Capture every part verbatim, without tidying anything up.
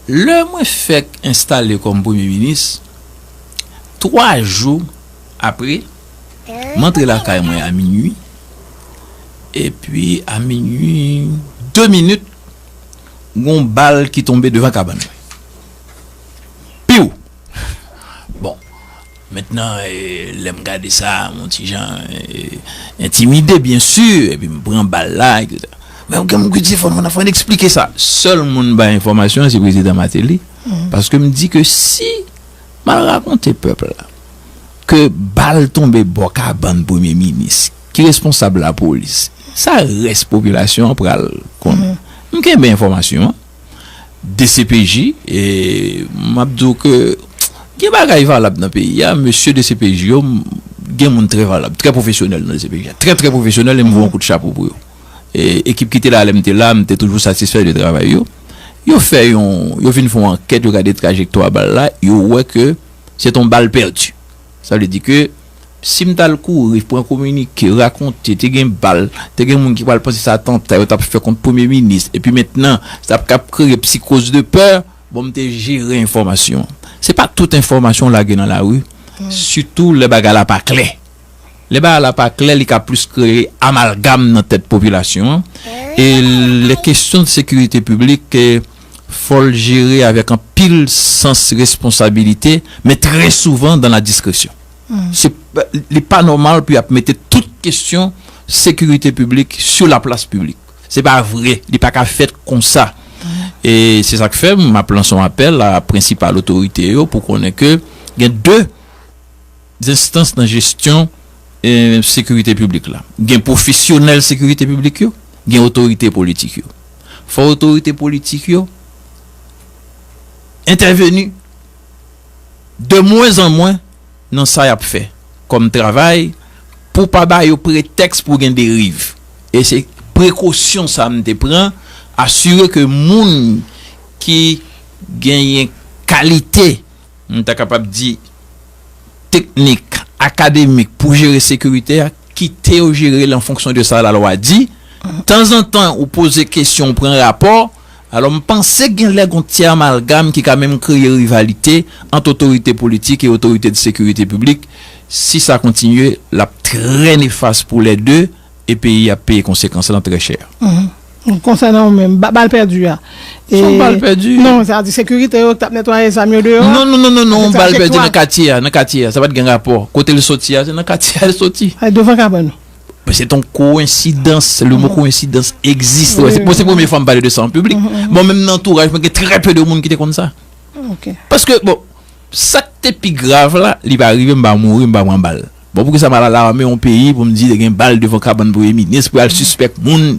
Lè mwen fèk enstale kòm premye minis, twa jou apre, m antre lakay mwen a minui, epi a minui de minit, gon bal ki tonbe devan kabann mwen. Piw! Bon, mentnan, eh, lè m gade sa, m on ti jan, eh, entimide, byen si, epi m pran bal la, etsetera. Men gen moun ki di, fò n, fò n eksplike sa. Sèl moun bay enfòmasyon an, se prezidan Martelly. Paske m di ke si m al rakonte pèp la ke bal tonbe bò kabann premye minis, ki responsab lapolis, sa rès popilasyon an pral konnen. M kenbe enfòmasyon an. D C P J, e m ap di w ke gen bagay valab nan peyi a, mesye D C P J yo, m, gen moun trè valab, trè pwofesyonèl nan D C P J a, trè, trè pwofesyonèl, e m voye yon kout chapo pou yo. E, ekip ki te la lè m te la, m te toujou satisfè de travay yo. Yo fè yon, yo vin fè yon ankèt, yo gade trajektwa bal la, yo wè ke se t on bal pèdi. Sa vle di ke si m t al kouri, pran kominike, rakonte, te gen bal, te gen moun ki pral panse se atanta yo t ap fè kont premye minis, epi mentnan, sa ap kap kreye psikoz de pè, bon, m te jere enfòmasyon. Se pa tout enfòmasyon w lage nan lari, sitou lè bagay la pa klè. Lè bagay la pa klè, li ka plis kreye amalgam nan tèt popilasyon an. E lè kesyon de sekirite piblik, eh, fò l jere avèk anpil sans responsabilite, men trè souvan dan la diskresyon. Se, li pa nòmal pou y ap mete tout kesyon sekirite piblik sou laplas piblik. Se pa vre, li pa ka fèt konsa. E se sa k fè m ap lanse yon apèl a prensipal otorite yo pou konnen ke gen de enstans nan jesyon, eh, sekirite piblik la. Gen pwofesyonèl sekirite piblik yo, gen otorite politik yo. Fò otorite politik yo entèveni de mwenzanmwen nan sa y ap fè kòm travay pou pa ba yo pretèks pou gen deriv. E se prekosyon sa m te pran, asire ke moun ki genyen kalite, m ta kapab di, teknik, akademik pou jere sekirite a, kite yo jere l an fonksyon de sa lalwa di. Tanzantan, ou poze kesyon, ou pran rapò. Alò, m panse gen lè gon ti amalgam ki ka menm kreye rivalite ant otorite politik e otorite de sekirite piblik. Si sa kontinye, l ap trè nefas pou lè de, e peyi a ap peye konsekans lan trè chè. Konsènan ou menm, ba- bal pèdi a. Se yon bal pèdi. Non, sa di sekirite yo k t ap netwaye zam yo deyò a. Non, non, non, non, non, yon bal pèdi nan katye a, nan katye a. Sa pa t gen rapò. Kote l soti a, se nan katye a l soti. Ay, devan kabann ou. Men se t on koyensidans, le mo koyensidans egziste. Wi, se, wi, bon, se premye fwa m pale de sa an piblik. Bon, menm nan antouraj mwen, gen trè pe de moun ki te konn sa. Paske, bon, sa k te pi grav la, li pa rive, m pa mouri, m pa pran bal. Bon, poukisa m al alame yon peyi pou m di te gen bal devan kabann premye minis, pou y al sispèk moun?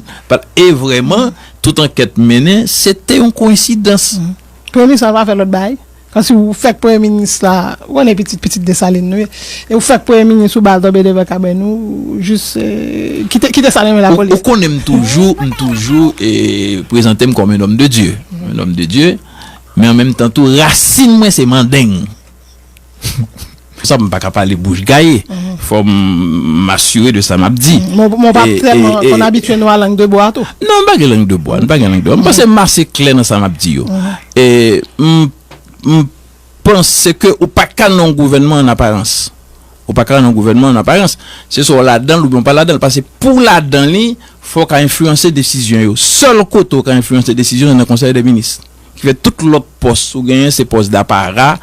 E vrèman, tout ankèt mennen, se te yon koyensidans. Premye minis la pa fè lòt bagay. Kansi ou fèk premye minis la, ou konnen pitit, pitit Desalin nou ye. E ou fèk premye minis ou bal tonbe devan kabann ou, jis, eh, kite, kite sa nan men lapolis. Ou konnen m toujou, m toujou, eh, prezante m kòm un homme de Dieu. Un homme de Dieu. Men an menm tan tou, rasin mwen se Mandeng. Sa m pa ka pale bouch gaye. Fò m asire de sa m ap di. Mwen pa tèlman konn abitye nou a lang de bwa tou. Non, m pa gen lang de bwa, m pa gen lang de bwa. M panse m ase klè nan sa m ap di yo. E m, m panse ke ou pa ka nan yon gouvènman an aparans. Ou pa ka nan yon gouvènman an aparans. Se swa w ladan l oubyen w pa ladan l. Paske pou w ladan li, fò w ka enfliyanse desizyon yo. Sèl kote w ka enfliyanse desizyon, se nan Konsèy dè Minis. Ki fè tout lòt pòs ou genyen, se pòs dapara,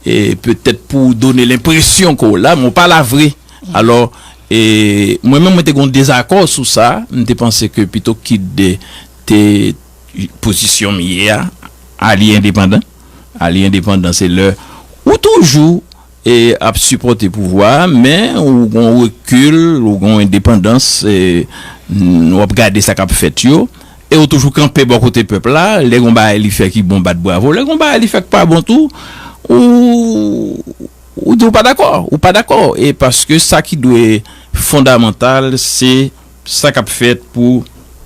e petèt pou w done lenpresyon ke w la, men w pa la vre. Alò, e mwen menm, mwen te gen yon dezakò sou sa. M te panse ke pito kit de te pozisyon m ye a, alye endepandan. Alye endepandan, se lè ou toujou e ap sipòte pouvwa a, men ou gon rekil, ou gon endepandans, e, n-, w ap gade sa k ap fèt yo, e ou toujou kanpe bò kote pèp la, lè gon bagay li fè ki bon, bat bravo, lè gon bagay li fè k pa bon tou, ou, ou di w pa dakò, ou pa dakò, e paske sa ki dwe fondamantal, se sa k ap fèt pou,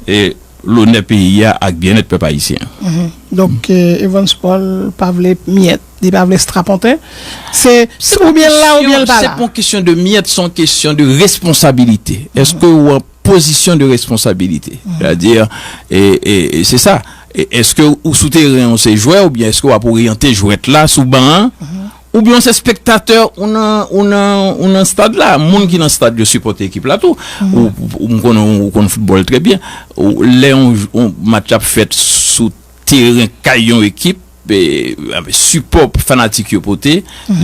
e, lonè peyi a ak byennèt pèp ayisyen an. Donk, e, Evans Paul pa vle myèt, li pa vle straponten. Se, se oubyen l la, oubyen l pa la. Se pa yon kesyon de myèt, se yon kesyon de responsabilite. Èske ou an pozisyon de responsabilite? Sètadi, e, e, e se sa. E- èske ou sou teren, ou se jwè, oubyen èske w ap oryante jwèt la sou ban an, oubyen w se spektatè, ou nan, ou nan, ou nan stad la? Moun ki nan stad yo sipòte ekip la tou. Ou, ou, m konnen ou konn foutbòl trè byen. Ou, lè yon, yon match ap fèt sou teren kay yon ekip, e, sipò fanatik yo pote,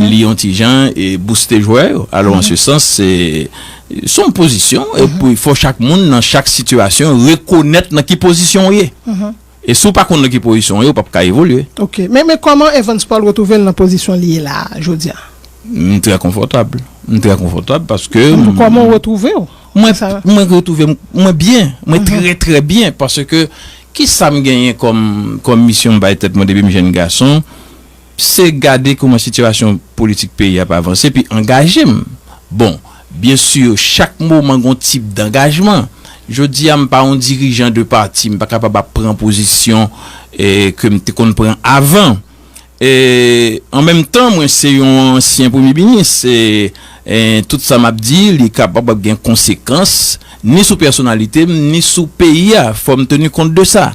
li yon ti jan e bouste jwè yo. Alò, an se sans, se, se yon pozisyon, epi fò chak moun nan chak sitiyasyon rekonèt nan ki pozisyon w ye. E si w pa konn nan ki pozisyon w ye, ou p ap ka evolye. Ok. Men, men kòman Evans Paul retwouve l nan pozisyon li ye la a, jodi a? M trè konfòtab. M trè konfòtab paske m- Kòman w retwouve w? Mwen, mwen retwouve m, mwen byen. Mwen trè, trè byen paske kisa m genyen kòm, kòm misyon m bay tèt mwen depi m jenn gason, se gade kòman sitiyasyon politik peyi a ap avanse, epi angaje m. Bon, byen si, chak moman gon tip dangajman. Jodi a, m pa yon dirijan de pati, m pa kapab ap pran pozisyon, e, ke m te konn pran avan. E, an menm tan, mwen se yon ansyen premye minis. E, e, tout sa m ap di, li kapab ap gen konsekans, ni sou pèsonalite m, ni sou peyi a. Fò m teni kont de sa.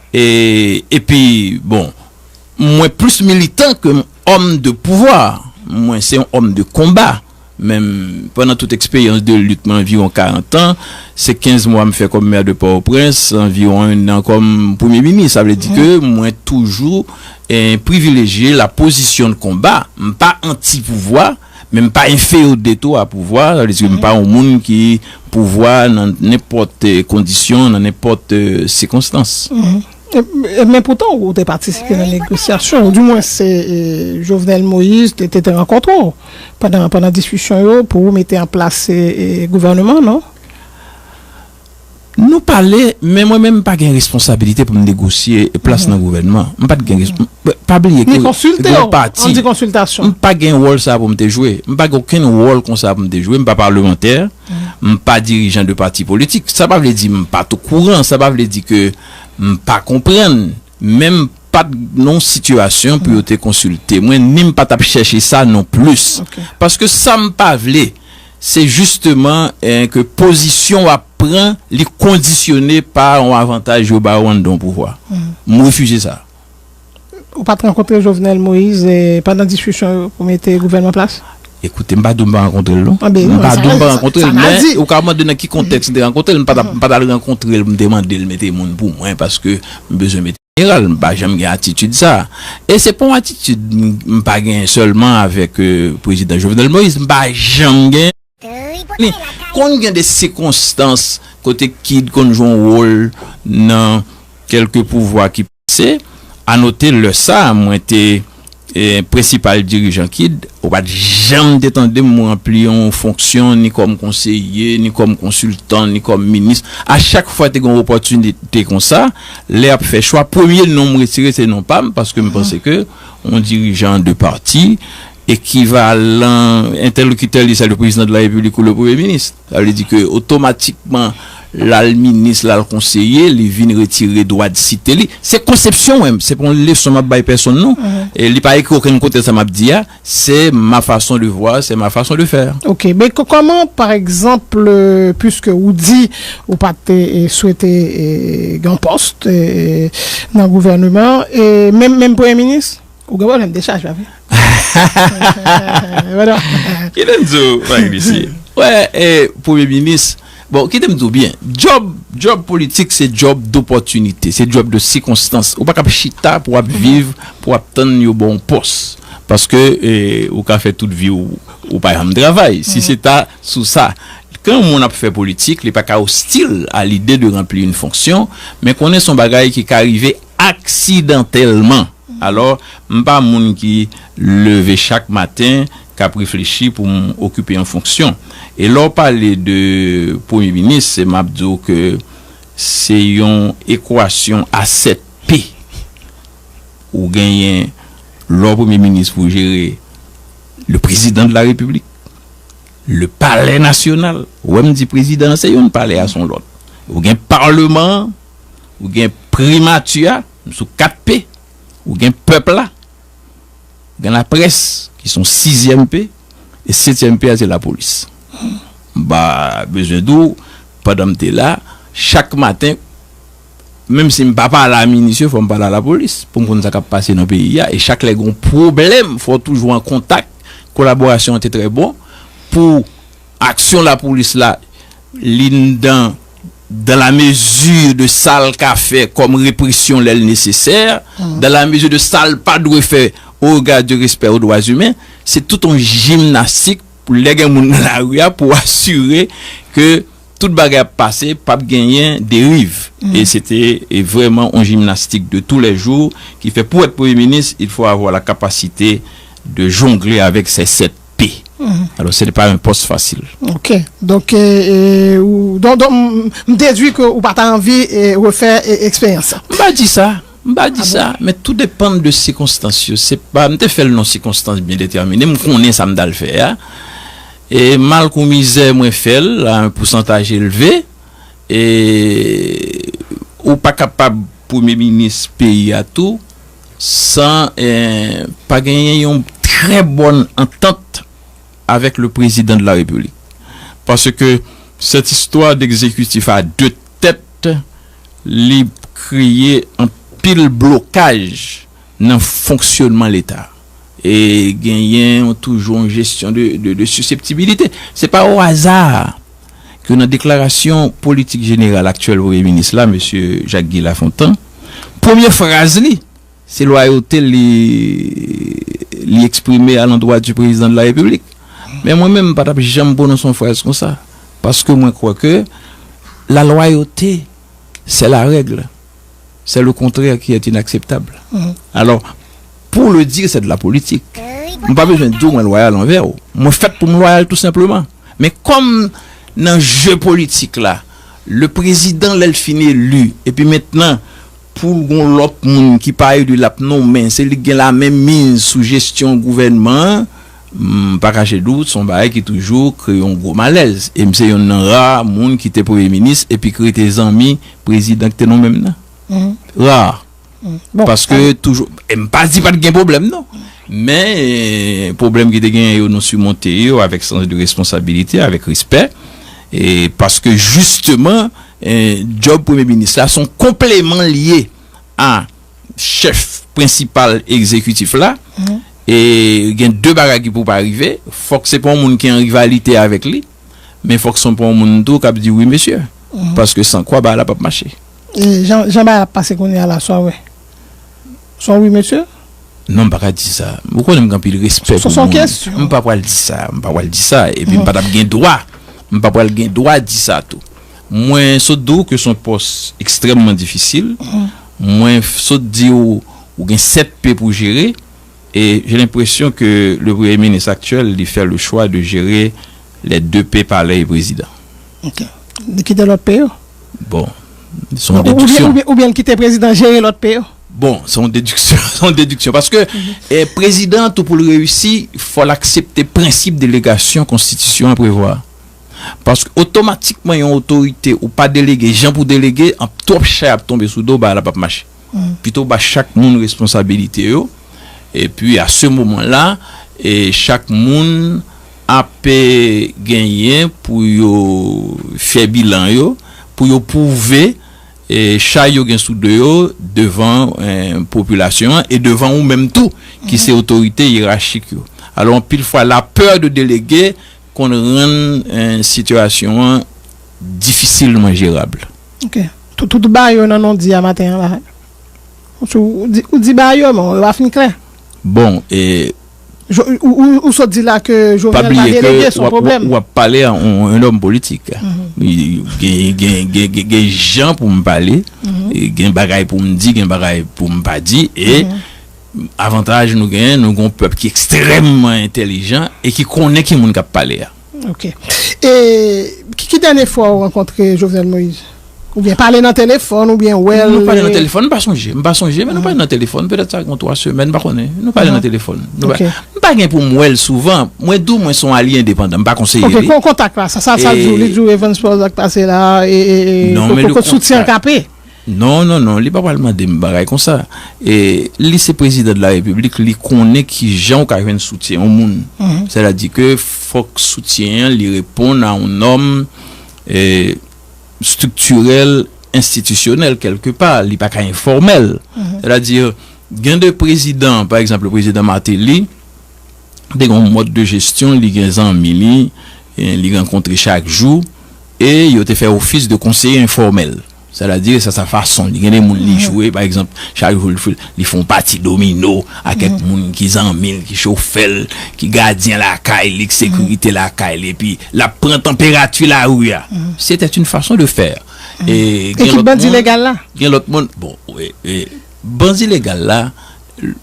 E, epi, bon, mwen plis militan ke m òm de pouvwa. Mwen se yon òm de konba. Men m, pandan tout eksperyans de lit mwen, anviwon karant an, se kenz mwa m fè kòm mè de Pòtoprens, anviwon en an kòm premye minis. Sa vle di ke mwen toujou, eh, privilejye la pozisyon de konba. M pa anti pouvwa, men m pa enfeyode tou a pouvwa. Sa vle di ke m pa yon moun ki pouvwa nan nenpòt, eh, kondisyon, nan nenpòt, eh, sikonstans. E, e, men poutan, ou te patisipe nan negosyasyon, ou di mwen se, e, Jovenel Moïse te, te, te rankontre w pandan, pandan diskisyon yo pou ou mete an plas, e, e, gouvèneman, non? Nou pale, men mwen menm m pa gen responsabilite pou m negosye plas nan gouvènman. M pa t gen res-, m- pa bliye ke Ni konsilte w, yon pati, an di konsiltasyon. M pa gen wòl sa pou m te jwe. M pa gen okenn wòl konsa pou m te jwe. M pa palemantè, m pa dirijan de pati politik. Sa pa vle di m pa t okouran, sa pa vle di ke m pa konprann, men m pa t nan yon sitiyasyon pou yo te konsilte mwen, ni m pa t ap chèche sa non plis. Ok. Paske sa m pa vle, se jisteman, eh, ke pozisyon w ap pran, li kondisyone pa yon avantaj yo ba w anndan yon pouvwa. M refize sa. Ou pa t rankontre Jovenel Moïse, eh, pandan diskisyon yo pou mete gouvènman an plas? Ekoute, m pa di w m pa rankontre l, non. M pa di w m pa rankontre l, men ou ka mande nan ki kontèks m te rankontre l. M pa t ap, m pa t al rankontre l pou m te mande l mete moun pou mwen, paske m bezwen mete jeneral. M pa janm gen atitid sa. E se pa yon atitid m, m pa gen sèlman avèk, eh, prezidan Jovenel Moïse. M pa janm gen. Ni, konn gen de sikonstans kote kid konn jwe yon wòl nan kèlke pouvwa ki pase. Anote, lè sa a, mwen te, eh, prensipal dirijan kid, ou pa t janm te tande m ranpli yon fonksyon, ni kòm konseye, ni kòm konsiltan, ni kòm minis. A chak fwa te gen yon opòtinite konsa, lè y ap fè chwa, premye non m retire, se non pa m, paske m panse ke yon dirijan de pati, ekivalan entèlokitè li, se le président de la République ou le premye minis. Sa vle di ke otomatikman, l al minis, l al konseye, li vin retire dwa de site li. Se konsepsyon mwen, se pa yon leson m ap bay pèsonn, non. E li pa ekri okenn kote sa m ap di a, c'est ma façon de voir, c'est ma façon de faire. Ok, men k- kòman, pa egzanp, euh, puiske ou di ou pa te, eh, swete, eh, gen yon pòs, eh, nan gouvèneman, e menm, menm premye minis? Ou gen pwoblèm dechaj, pa vre? Kite m di w, Marie Lucie. Wè, e, premye minis, bon, kite m di w byen, djòb, djòb politik se djòb dopòtinite, se djòb de sikonstans. Ou pa ka ap chita pou w ap viv, pou w ap tann yo ba w yon pòs. Paske, e, ou ka fè tout vi w, ou pa janm travay. Si se ta sou sa, kan yon moun ap fè politik, li pa ka ostil a lide de ranpli yon fonksyon, men konnen se yon bagay ki ka rive aksidantèlman. Alò, m pa moun ki leve chak maten, k ap reflechi pou m okipe yon fonksyon. E lè w pale de premye minis, se m ap di w ke se yon ekwasyon a sèt P. Ou genyen, lè w premye minis, pou jere le président de la République, le palais national. Ou wè m di prezidan an se youn, palè a se yon lòt. Ou gen palman an, ou gen primati a, m sou kat P. Ou gen pèp la, gen laprès, ki se yon sizyèm P, e setyèm P a, se lapolis. M pa bezwen di w, pandan m te la, chak maten, Menm si m pa pale a minis yo, fò m pale a lapolis pou m konn sa k ap pase nan peyi a. E chak lè gen yon pwoblèm, fò w toujou an kontak. Kolaborasyon an te trè bon pou aksyon lapolis la, li dan, dans la mesure de sa l ka fè kòm represyon lè l nesesè, dans la mesure de sa l pa dwe fè au regard du respect aux droits humains. Se tout yon jimnastik pou lè gen moun nan lari a pou asire ke tout bagay ap pase, p ap genyen deriv. E se te e vrèman yon jimnastik de tous les jours ki fè pou être premye minis, il faut avoir la capacité de jongler avec ces sept P. Alors, ce n'est pas un poste facile. Ok. Donk, e, e, ou, donk, donk, m, m dedui ke ou pa ta anvi e, refè e, eksperyans sa. M pa di sa. M pa di sa, men tou depann de sikonstans yo. Se pa, m te fè l nan sikonstans byen detèmine. M konnen sa m t al fè a. E mal kou mizè, mwen fè l a yon pousantaj elve. E ou pa kapab premye minis peyi a tou san eh, pa genyen yon trè bòn antant avec le président de la République. Parce que cette histoire d'exécutif à deux têtes, li kreye anpil blokaj nan fonksyonman Leta. E genyen toujou yon jesyon de, de, de siseptibilite. Se pa o aza ke nan deklarasyon politik jeneral aktyèl premye minis la, mesye Jacques Guy Lafontant, premye fraz li, se lwayote li li eksprime alandwa di prezidan de la repiblik. Men mwen menm, m pa t ap janm pwononse yon fraz konsa. Paske mwen kwè ke la loyauté, c'est la règle. C'est le contraire qui est inacceptable. Alors, pour le dire, c'est de la politique. M pa bezwen di w mwen lwayal anvè w. Mwen fèt pou m lwayal tou senpleman. Men kòm nan je politik la, le prezidan lè l fin eli, epi mentnan pou l gon lòt moun ki pa eli l ap nonmen, se li k gen lamenmiz sou jesyon gouvènman an, m pa kache di w, se yon bagay ki toujou kreye yon gwo malèz. E m se yonn nan ra moun ki te premye minis epi ki rete zanmi prezidan ki te nonmen m nan. Ra. Paske toujou, e m pa di pa t gen pwoblèm non. Men eh, pwoblèm ki te genyen yo, nou simonte yo avèk sans de responsabilité, avèk respè. E paske jisteman, eh, djòb premye minis la se yon konpleman l ye a chèf prensipal egzekitif la. E gen de bagay ki pou pa rive. Fòk se pa yon moun ki an rivalite avèk li. Men fòk se yon moun tou k ap di wi mesye. Paske san kwa bagay la p ap mache. E jan, jan bagay la ap pase kounye a la, sa w wè? Sa w wi mesye? Non, m pa ka di sa. Ou konnen m gen anpil respè pou moun. M pa pral di sa. M pa pral di sa. Epi m pa t ap gen dwa. M pa pral gen dwa di sa tou. Mwen sot di w ke se yon pòs ekstrèmman difisil. Mwen sot di w, ou gen sèt P pou jere. Et j'ai l'impression que le Premier ministre actuel, il fait le choix de gérer les deux P, palais et président. Ok. Li kite lòt P yo? Bon, se yon dediksyon. Oubyen, oubyen li kite prezidan jere lòt P yo? Bon, se yon dediksyon, se yon dediksyon. Paske eh, prezidan, tou pou l reyisi, fò l aksepte prensip delegasyon konstitisyon an prevwa. Paske otomatikman yon otorite ou pa delege jan pou delege, an twòp chay ap tonbe sou do, bagay la p ap mache. Pito ba chak moun responsabilite yo. Epi a se moman la, e chak moun ap eh, genyen pou yo fè bilan yo, pou yo pwouve eh, chay yo gen sou do yo devan eh, popilasyon an e devan ou menm tou ki se otorite yerachik yo. Alò anpil fwa lapè de delege konn rann eh, sitiyasyon an difisilman jerab. Ok. Tout, tout ba yo nan non di a maten an la. Ou, ou, di, ou di ba yo, men yo pa fin klè. Bon, e ou, ou, ou sot di la ke Jovenel pa delege, se yon pwoblèm. W ap pale a yon, yon nonm politik. Gen, gen, gen, gen, gen jan pou m pale, e gen bagay pou m di, gen bagay pou m pa di, e avantaj nou genyen, nou gen yon pèp ki ekstrèmman entèlijan e ki konnen ki moun k ap pale a. Ok. E ki, ki dènye fwa ou rankontre Jovenel Moïse? Oubyen pale nan telefòn, oubyen wè l? Nou pale nan telefòn, m pa sonje. M pa sonje, men nou pale nan telefòn. Petèt sa gen twa semèn, m pa konnen. Nou pale nan telefòn. Nou pa, m pa gen pou m wè l souvan. Mwen di w, mwen se yon alye endepandan, m pa konseye li. Ok, kon, kontak la, sa, sa l di w, li di w Evans Paul sa k pase la, e, e, e, non, men kot, kot soutyen an kanpe? Non, non, non, li pa pral mande m bagay konsa. E li se prezidan de la repiblik, li konnen ki jan w ka jwenn soutyen yon moun. Sètadi ke fòk soutyen an li reponn a yon nòm e, striktirèl, enstitisyonèl kèlkepa, li pa ka enfòmèl. Sètadi, gen de prezidan, pa egzanp, prezidan Martelly, te gen yon mòd de jesyon, li gen zanmi li, e li rankontre chak jou, e yo te fè ofis de konseye enfòmèl. Sètadi, sa, sa fason, li gen de moun li jwe, pa egzanp, chak jou li fè, li fè yon pati domino ak kèk moun ki zanmi l, ki chofè l, ki gadyen lakay li, ki sekirite lakay li, epi l ap pran tanperati lari a. C'était une façon de faire. E gen lòt moun, gen lòt moun, bon, e, e, bandi legal la,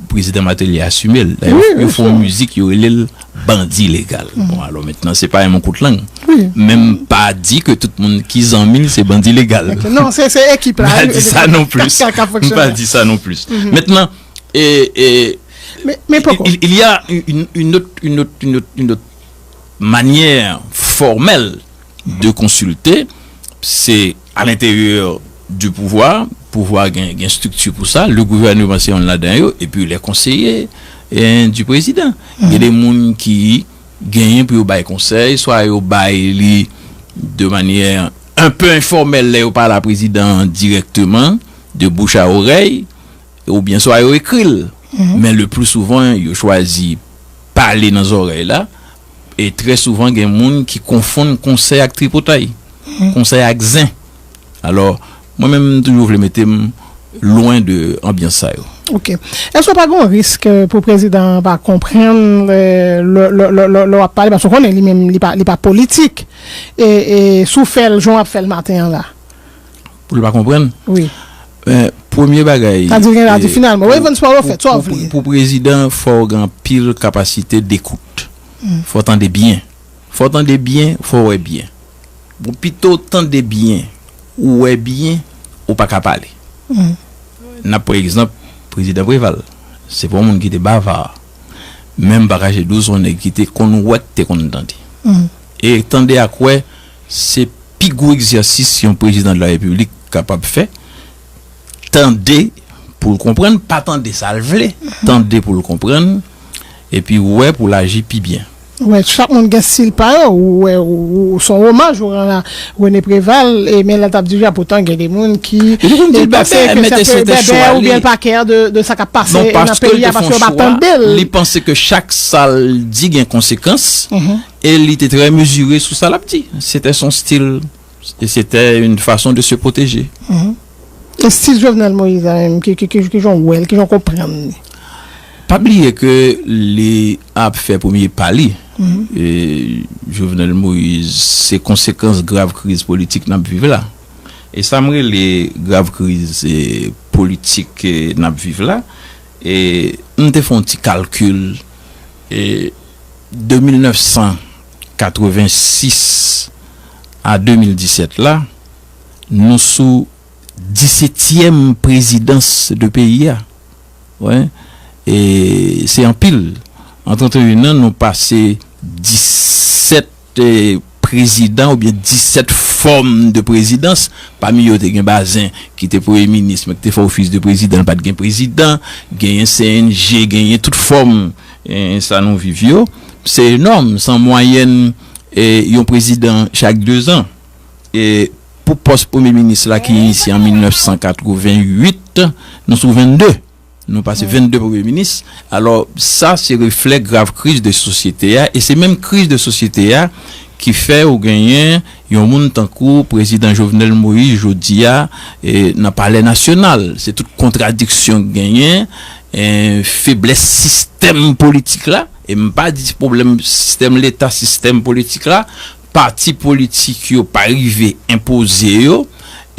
prezidan Martelly asime l. Dayè, yo fè yon mizik, yo rele l bandi legal. Bon, alò, mentnan, se pa yon kout lang. Men m pa di ke tout moun ki zanmi l se bandi legal. Non, se, se ekip la. M pa di sa non plis. M pa di sa non plis. Mentnan, e, e, il, il y a une, une autre, une autre, une autre, une autre manière formelle de consulter, c'est à l'intérieur du pouvoir, pouvwa gen, gen strikti pou sa, le gouvernement se youn ladan yo, epi les conseillers, eh, du président. Gen de moun ki genyen pou yo bay konsèy, swa yo bay li de manyè un peu enfòmèl lè yo pale a prezidan an dirèkteman, de bouche à oreille, oubyen swa yo ekri l. Men le plus souvent, yo chwazi pale nan zòrèy la, e trè souvan gen moun ki konfonn konsèy ak tripotay, konsèy ak zen. Alò, mwen menm, m toujou vle mete m lwen de anbyans sa yo. Ok. Èske pa gen yon risk, eh, pou prezidan an pa konprann, eh, lè, lè, lè, lè, lè w ap pale, paske w konnen li menm, li pa, li pa politik, e, e si w fè l jan w ap fè l maten an la? Pou l pa konprann? Wi. Men, premye bagay, sa di gen la di, eh, finalman, pou, Evans pa refèt, sa w pou, vle. Pou prezidan, fò w gen anpil kapasite dekout. Fò w tande byen. Fò w tande byen, fò w wè byen. Bon, pito w tande byen, ou wè byen, ou pa ka pale. N ap pran egzanp prezidan Preval. Se pa yon moun ki te bava. Men m pa kache di w, se yon nèg ki te konn wè, ki te konn tande. E tande ak wè, se pi gwo egzèsis yon prezidan de la repiblik kapab fè. Tande pou l konprann, pa tande sa l vle, tande pou l konprann, epi wè pou l aji pi byen. Wè, chak moun gen stil pa yo. Ou wè, ou, ou, se yon omaj ou rann a René Préval, e men lè l t ap dirije a, poutan gen de moun ki, eh, panse ke se bèbè oubyen l pa kè de, de sa k ap pase nan peyi a, paske yo pa tande l. Li panse ke chak sa l di gen konsekans, e li te trè mezire sou sa l ap di. Se te son stil, e se te yon fason de se pwoteje. E stil Jovenel Moïse la menm, ki, ki, ki, ki jan w wè l, ki jan w konprann li? Pa bliye ke li ap fè premye pa li. E Jovenel Moïse, se konsekans grav kriz politik n ap viv la. E sa m rele grav kriz, e, politik, e, n ap viv la. E m te fè yon ti kalkil, e de mil nèf san katrevensis a de mil disèt la, nou sou disetyèm prezidans de peyi a. Wi. E se anpil. An trannteyen an, nou pase disèt, eh, prezidan oubyen disèt fòm de prezidans. Pami yo, te gen Bazin ki te premye minis, men ki te fè ofis de prezidan, li pa t gen prezidan. Genyen C N G, genyen tout fòm, eh, sa nou viv yo. Se enòm, se an mwayèn, eh, yon prezidan chak dezan. E pou pòs premye minis la ki inisye an mil nèf san katreventuit, nou sou vennde. Nou pase vennde premye minis. Alò, sa se reflè grav kriz de sosyete a, e se menm kriz de sosyete a ki fè ou genyen yon moun tankou prezidan Jovenel Moïse jodi a, e, nan Palè Nasyonal. Se tout kontradiksyon k genyen, e, feblès sistèm politik la, e m pa di pwoblèm sistèm Leta, sistèm politik la, pati politik yo pa rive enpoze yo,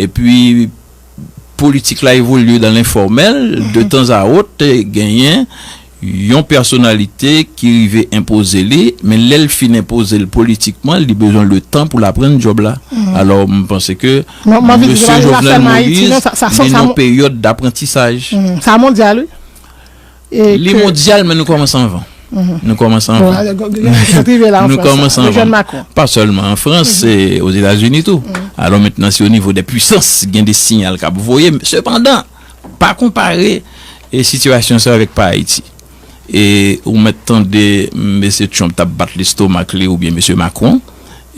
epi politik la evolye dan lenfòmèl, de tan a wot, genyen yon pèsonalite ki rive enpoze li, men lè l fin enpoze l politikman, li bezwen le tan pou l aprann djòb la. Alò, m panse ke mesye Jovenel Moïse, li nan peryòd daprantisaj. Sa mondyal, wi. Li mondyal, men nou kòmanse anvan. Nou kòmanse anvan. Nou kòmanse anvan. Pa sèlman an Frans, se Ozetazini tou. Alò mentnan, se o nivo dè pwisans, gen de siyal k ap voye. Sepandan, pa konpare, e, sitiyasyon sa avèk pa Ayiti. E ou mèt tande mesye Trump t ap bat lestomak li oubyen mesye Macron.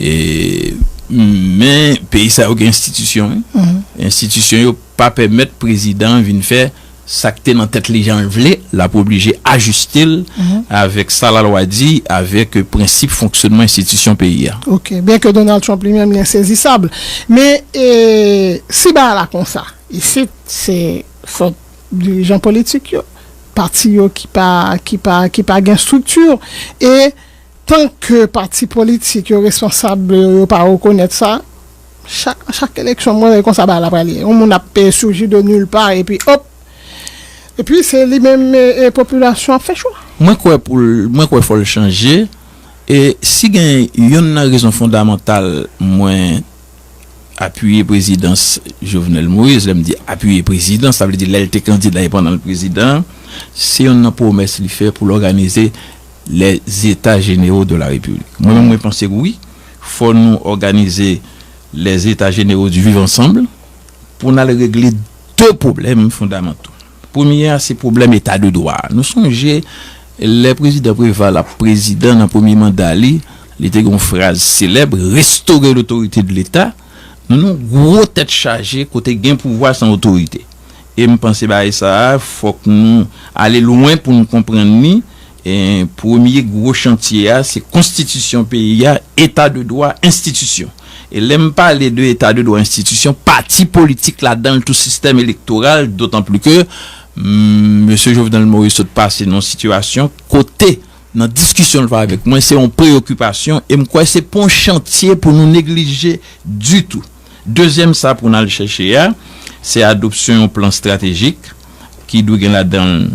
E Men peyi sa yo gen enstitisyon, wi. Enstitisyon yo pa pèmèt prezidan vin fè sa k te nan tèt li jan l vle, l ap oblije ajiste l avèk sa lalwa di, avèk prensip fonksyonman enstitisyon peyi a. Ok, byen ke Donald Trump li menm li ensezisab. Men e, si bagay la konsa, isit se fòt dirijan politik yo, pati yo ki pa, ki pa, ki pa gen estrikti, e tan ke pati politik yo responsab yo, yo pa rekonèt sa, chak, chak eleksyon, mwen, e konsa bagay la prale. Yon moun ap, e, surji de nulle part, epi, hop! Epi, se li menm, e, e, popilasyon ap fè chwa. Mwen kwè pou l, mwen kwè fò l chanje. E si gen youn nan rezon fondamantal mwen apiye prezidans Jovenel Moïse, lè m di apiye prezidans, sa vle di lè l te kandida e pandan l prezidan, se youn nan pwomès li fè pou l òganize les États Généraux de la République. Mwen menm, mwen panse ke wi, fò nou òganize les États Généraux du Vivre Ensemble pou n al regle de pwoblèm fondamanto. Premye a, se pwoblèm eta de dwa. Nou sonje, lè prezidan Preval ap prezidan nan premye manda li, li te gen yon fraz selèb, restore lotorite de Leta. Nou, nou gwo tèt chaje kote gen pouvwa san otorite. E m panse bagay sa a, fòk nou ale lwen pou nou konprann li. E premye gwo chantye a, se konstitisyon peyi a, eta de dwa, enstitisyon. E lè m pale de eta de dwa, enstitisyon, pati politik ladan l tou, sistèm elektoral, dotan pli ke, mm, mesye Jovenel Moïse sot pase nan yon sitiyasyon kote, nan diskisyon l fè avèk mwen, se yon preyokipasyon, e m kwè se pa yon chantye pou nou neglije ditou. Dezyèm sa pou n al chèche a, se adopsyon yon plan estratejik ki dwe gen ladan l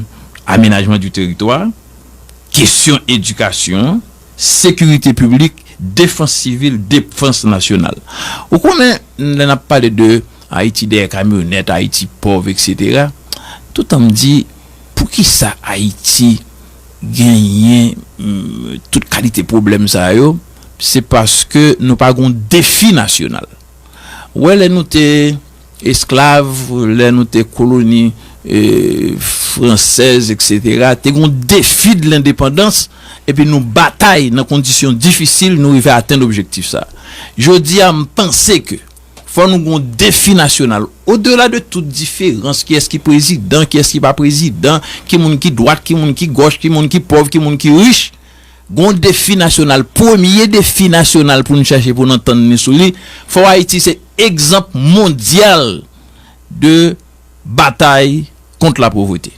amenajman di teritwa, kesyon edikasyon, sekirite piblik, defans sivil, defans nasyonal. Ou konnen, lè n ap pale de Ayiti dèyè kamyonèt, Ayiti pòv, etsetera, toutan m di, poukisa Ayiti genyen, mm, tout kalite pwoblèm sa yo? Se paske nou pa gen yon defi nasyonal. Ou wè, lè nou te esklav, lè nou te koloni, e, fransèz, etsetera, te gen yon defi de lendepandans, epi nou batay nan kondisyon difisil, nou rive atenn objektif sa. Jodi a, m panse ke fò nou gen yon defi nasyonal. Odela de tout diferans, kiyès ki prezidan, kiyès ki pa prezidan, ki moun ki dwat, ki moun ki gòch, ki moun ki pòv, ki moun ki rich, gen yon defi nasyonal, premye defi nasyonal pou n chache pou n antann ni sou li, fò Ayiti se egzanp mondyal de batay kont lapovrete.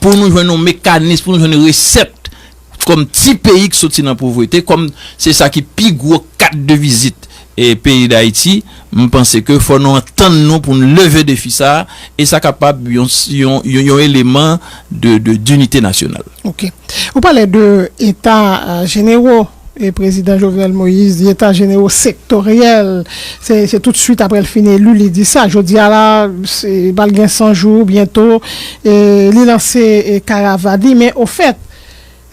Pou nou jwenn yon mekanis, pou nou jwenn resèt kòm ti peyi ki soti nan povrete, kòm se sa ki pi gwo kat de vizit e peyi Dayiti, m panse ke fò nou antann nou pou n leve defi sa a, e sa kapab yon, yon, yon, yon eleman de, de, dinite nasyonal. Ok. Ou pale de eta, euh, jenewo, e prezidan Jovenel Moïse di eta jenewo sektoryèl. Se, se toutswit apre l fin eli, li di sa. Jodi a la, se, pral gen san jou byento, e li lanse, e, karavàn li. Men, ofèt,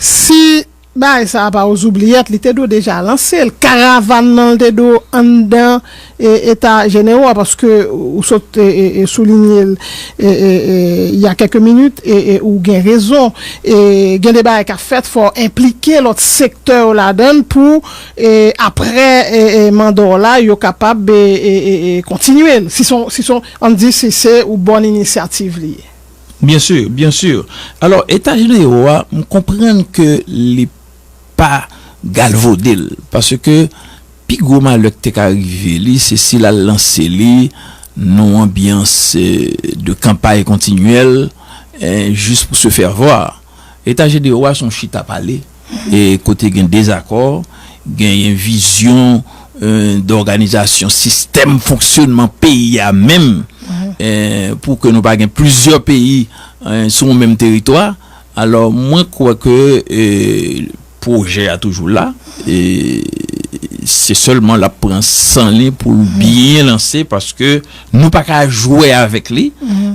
si bagay sa a pa aux oubliettes, li te dwe deja lanse l. Karavàn nan, l te dwe anndan, e, eta jenewo a, paske ou sot, e, e, e, soulinye l, e, e, e, il y a quelques minutes, e, e, ou gen rezon. E, gen de bagay k ap fèt, fò w enplike lòt sektè yo ladan l pou, e, apre, e, e, manda w la, yo kapab, e, e, e, e, kontinye l. Si se yon, si se yon, ann di, si se yon bòn inisyativ li ye. Byen si, byen si. Alò, eta jenewo a, m konprann ke li pa galvode l, paske pi gwo malè k te ka rive li, se si l al lanse li nan yon anbyans, eh, de kanpay kontinyèl, eh, jis pou se fè vwa. Eta jenewo a se yon chita pale, e kote gen dezakò, genyen vizyon, eh, dòganizasyon sistèm fonksyonman peyi a menm, eh, pou ke nou pa gen plizyè peyi, eh, sou yon menm teritwa. Alò, mwen kwè ke, eh, pwojè a toujou la. E se sèlman l ap pran san li pou l byen lanse, paske nou pa ka jwe avèk li.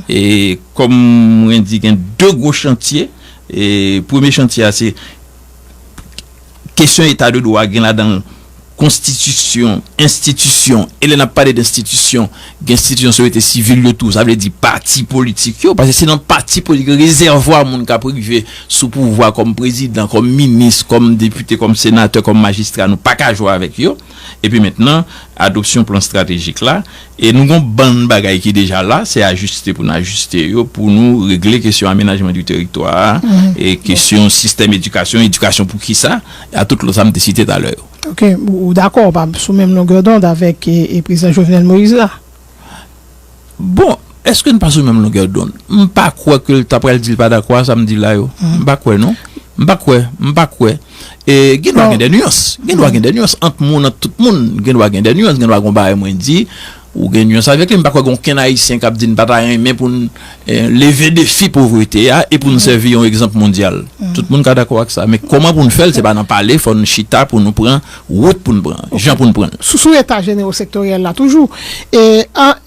E kòm mwen di, gen de gwo chantye. E premye chantye a, se kesyon eta de dwa, gen ladan l konstitisyon, enstitisyon, e lè n ap pale d enstitisyon, gen enstitisyon sosyete sivil yo tou, sa vle di pati politik yo, paske se nan pati politik, rezèvwa moun k ap rive sou pouvwa kòm prezidan, kòm minis, kòm depite, kòm senatè, kòm majistra, nou pa ka jwe avèk yo. Epi mentnan, adopsyon plan estratejik la, e nou gon bann bagay ki deja la, se ajiste pou n ajiste yo, pou nou regle kesyon amenajman di teritwa a, e kesyon sistèm edikasyon, edikasyon pou kisa, a tout lòt sa m te site talè yo. Ok, ou, ou dakò, w pa sou menm longè dond avèk e, e prezidan Jovenel Moïse la? Bon, èske n pa sou menm longè dond? M pa kwè ke l ta pral di l pa dakò a sa m di la yo. M pa kwè non. M pa kwè, m pa kwè. E gen dwa gen de nyans. Gen dwa gen de nyans ant moun, ant tout moun. Gen dwa gen de nyans, gen dwa gon bagay mwen di, ou gen nyans avèk li. M pa kwè gen okenn Ayisyen k ap di n pa ta renmen pou n eh, leve defi povrete a e pou n sèvi yon egzanp mondyal. Tout moun ka dakò ak sa. Men kòman pou n fè l, se pa nan pale, fò n chita pou nou pran wout pou n pran, jan pou n pran l. Sou, sou eta jenewo sektoryèl la toujou, e, an,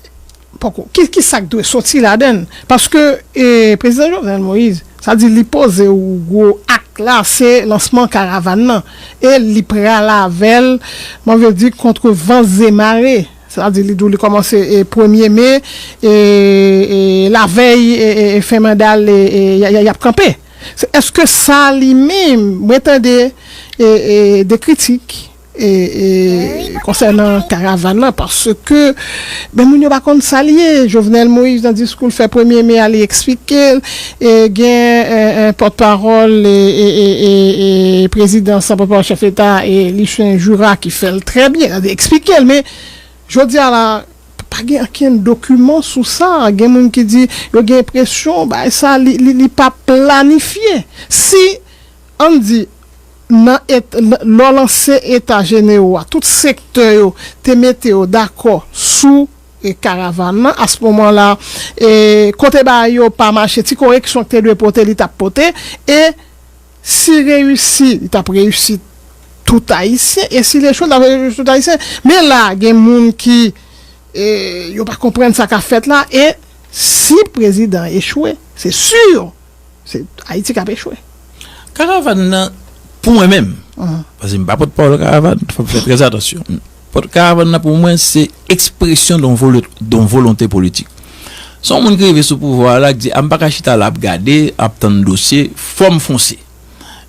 poko, ki, ki sa k dwe soti ladan l? Paske, e, prezidan Jovenel Moïse, sa di li poze yon gwo ak la, se lansman karavàn nan. E li pral avè l, mwen vle di, kont van e mare. Sa di li di w li kòmanse e premye me, e, e lavèy e, e, e fen manda l e, e, y, y, y ap kanpe. Se, èske sa li menm, mwen tande e, e, de kritik e, e, konsènan karavàn nan, paske men moun yo pa konn sa l ye. Jovenel Moïse nan diskou l fè premye me a, li eksplike l, e gen e, e, pòtpawòl e, e, e, e, e prezidans lan, pòtpawòl chèf leta, e Lucien Jura ki fè l trè byen, li eksplike l, men jodi a la, pa gen ankenn dokiman sou sa. Gen moun ki di yo gen enpresyon bagay sa li, li, li pa planifye. Si, ann di, nan et, lè w lanse eta jenewo a, tout sektè yo te mete yo dakò sou e karavàn nan, a se moman la, e kote bagay yo pa mache, ti koreksyon ki te dwe pote, li t ap pote, e si reyisi, li t ap reyisi tout Ayisyen, e si l echwe, l t ap reyisi tout Ayisyen. Men la, gen moun ki, e, yo pa konprann sa k ap fèt la, e si prezidan echwe, se si, se Ayiti k ap echwe. Karavàn nan, pou mwen menm, paske m pa pòtpawòl karavàn, fò m fè trè atansyon. Pòt karavàn nan pou mwen se ekspresyon de yon volo-, de yon volonte politik. Se yon moun ki rive sou pouvwa a la, ki di, a, m pa ka chita la ap gade, ap tann dosye, fò m fonse.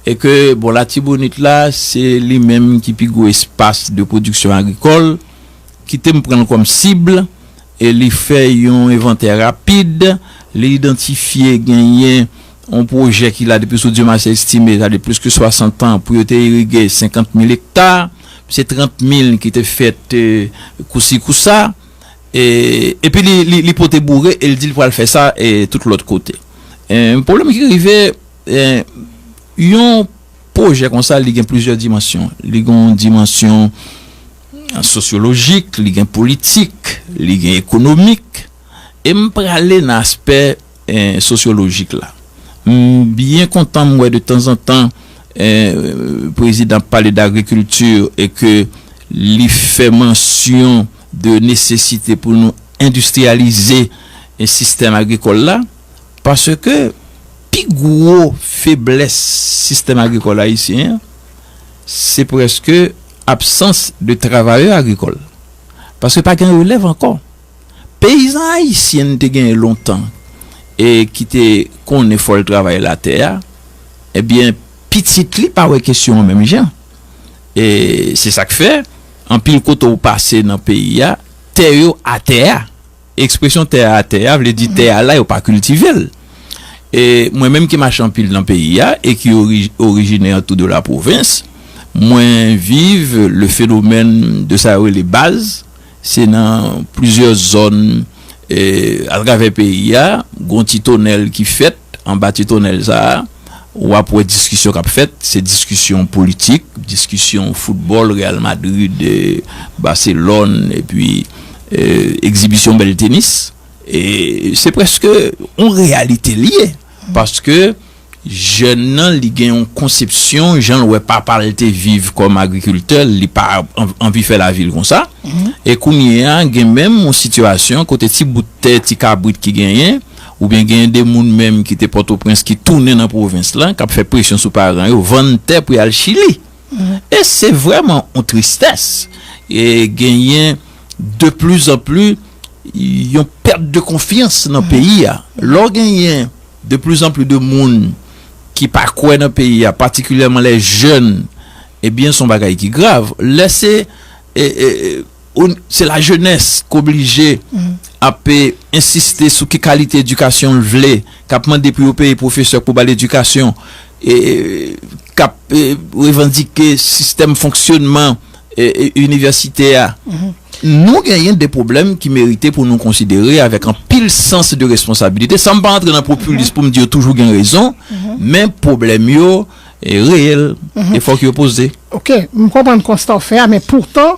E ke, bon, Latibonit la, se li menm ki pi gwo espas de pwodiksyon agrikòl, kite m pran l kòm sib, e li fè yon envantè rapid, li idantifye genyen yon pwojè ki la depi sou Dieu merci estimé, sa de plis ke swasant an, pou yo te irige senkant mil ekta, se trant mil ki te fèt, e, kousi kousa, e, epi li, li, li pote boure e li di l pral fè sa, e, tout lòt kote. E, pwoblèm ki rive, e, yon pwojè konsa, li gen plizyè dimansyon. Li gen yon dimansyon sosyolojik, li gen politik, li gen ekonomik. E m prale nan aspè, eh, sosyolojik la. M byen kontan m wè de tanzantan, eh, prezidan ap pale d'agrikilti e ke li fè mansyon de nesesite pou nou endistriyalize, eh, sistèm agrikòl la, paske pi gwo feblès sistèm agrikòl ayisyen an, se prèske absans de travayè agrikòl. Paske pa gen relèv ankò. Peyizan ayisyen n te genyen lontan e ki te konnen fò l travay latè a, ebyen, pitit li pa wè kesyon an menm jan. E se sa k fè, anpil kote w pase nan peyi a, tè yo atè a. Ekspresyon tè a atè a vle di tè a la, yo pa kiltive l. E mwen menm ki mache anpil nan peyi a e ki ori-, orijinè tou de la pwovens, mwen viv le fenomèn de sa yo rele baz. Se nan plizyè zòn, e, atravè peyi a, gon ti tonèl ki fèt, anba ti tonèl sa a, w ap wè diskisyon k ap fèt, se diskisyon politik, diskisyon foutbòl, Real Madrid, e, Barcelone, epi, e, egzibisyon bèl tenis. E se prèske yon reyalite l ye, paske jèn nan, li gen yon konsepsyon, jan l wè papa l te viv kòm agrikiltè, li pa an-, anvi fè lavi l konsa. E kounye a, gen menm yon sitiyasyon kote ti bout tè, ti kabrit ki genyen, oubyen genyen de moun menm ki te Pòtoprens ki tounen nan pwovens lan, k ap fè presyon sou paran yo, vann tè pou y al Chili. E se vrèman yon tristès. E genyen de plus en plus yon pèt de konfyans nan peyi a. Lè w genyen de plus en plus de moun ki pa kwè nan peyi a, patikilyèman lè jèn, ebyen, se yon bagay ki grav. Lè se, e, e, e, ou, se lajenès k oblije ap, e, ensiste sou ki kalite edikasyon l vle, k ap mande pou yo peye pwofesè pou ba l edikasyon, e, e, k ap, e, revandike sistèm fonksyonman, e, e, inivèsitè a. Nou genyen de pwoblèm ki merite pou nou konsidere avèk anpil sans de responsabilite, san m pa antre nan popilis pou m di yo toujou gen rezon, men pwoblèm yo, e, reyèl, e fòk yo poze. Ok, m konprann konsta w fè a, men poutan,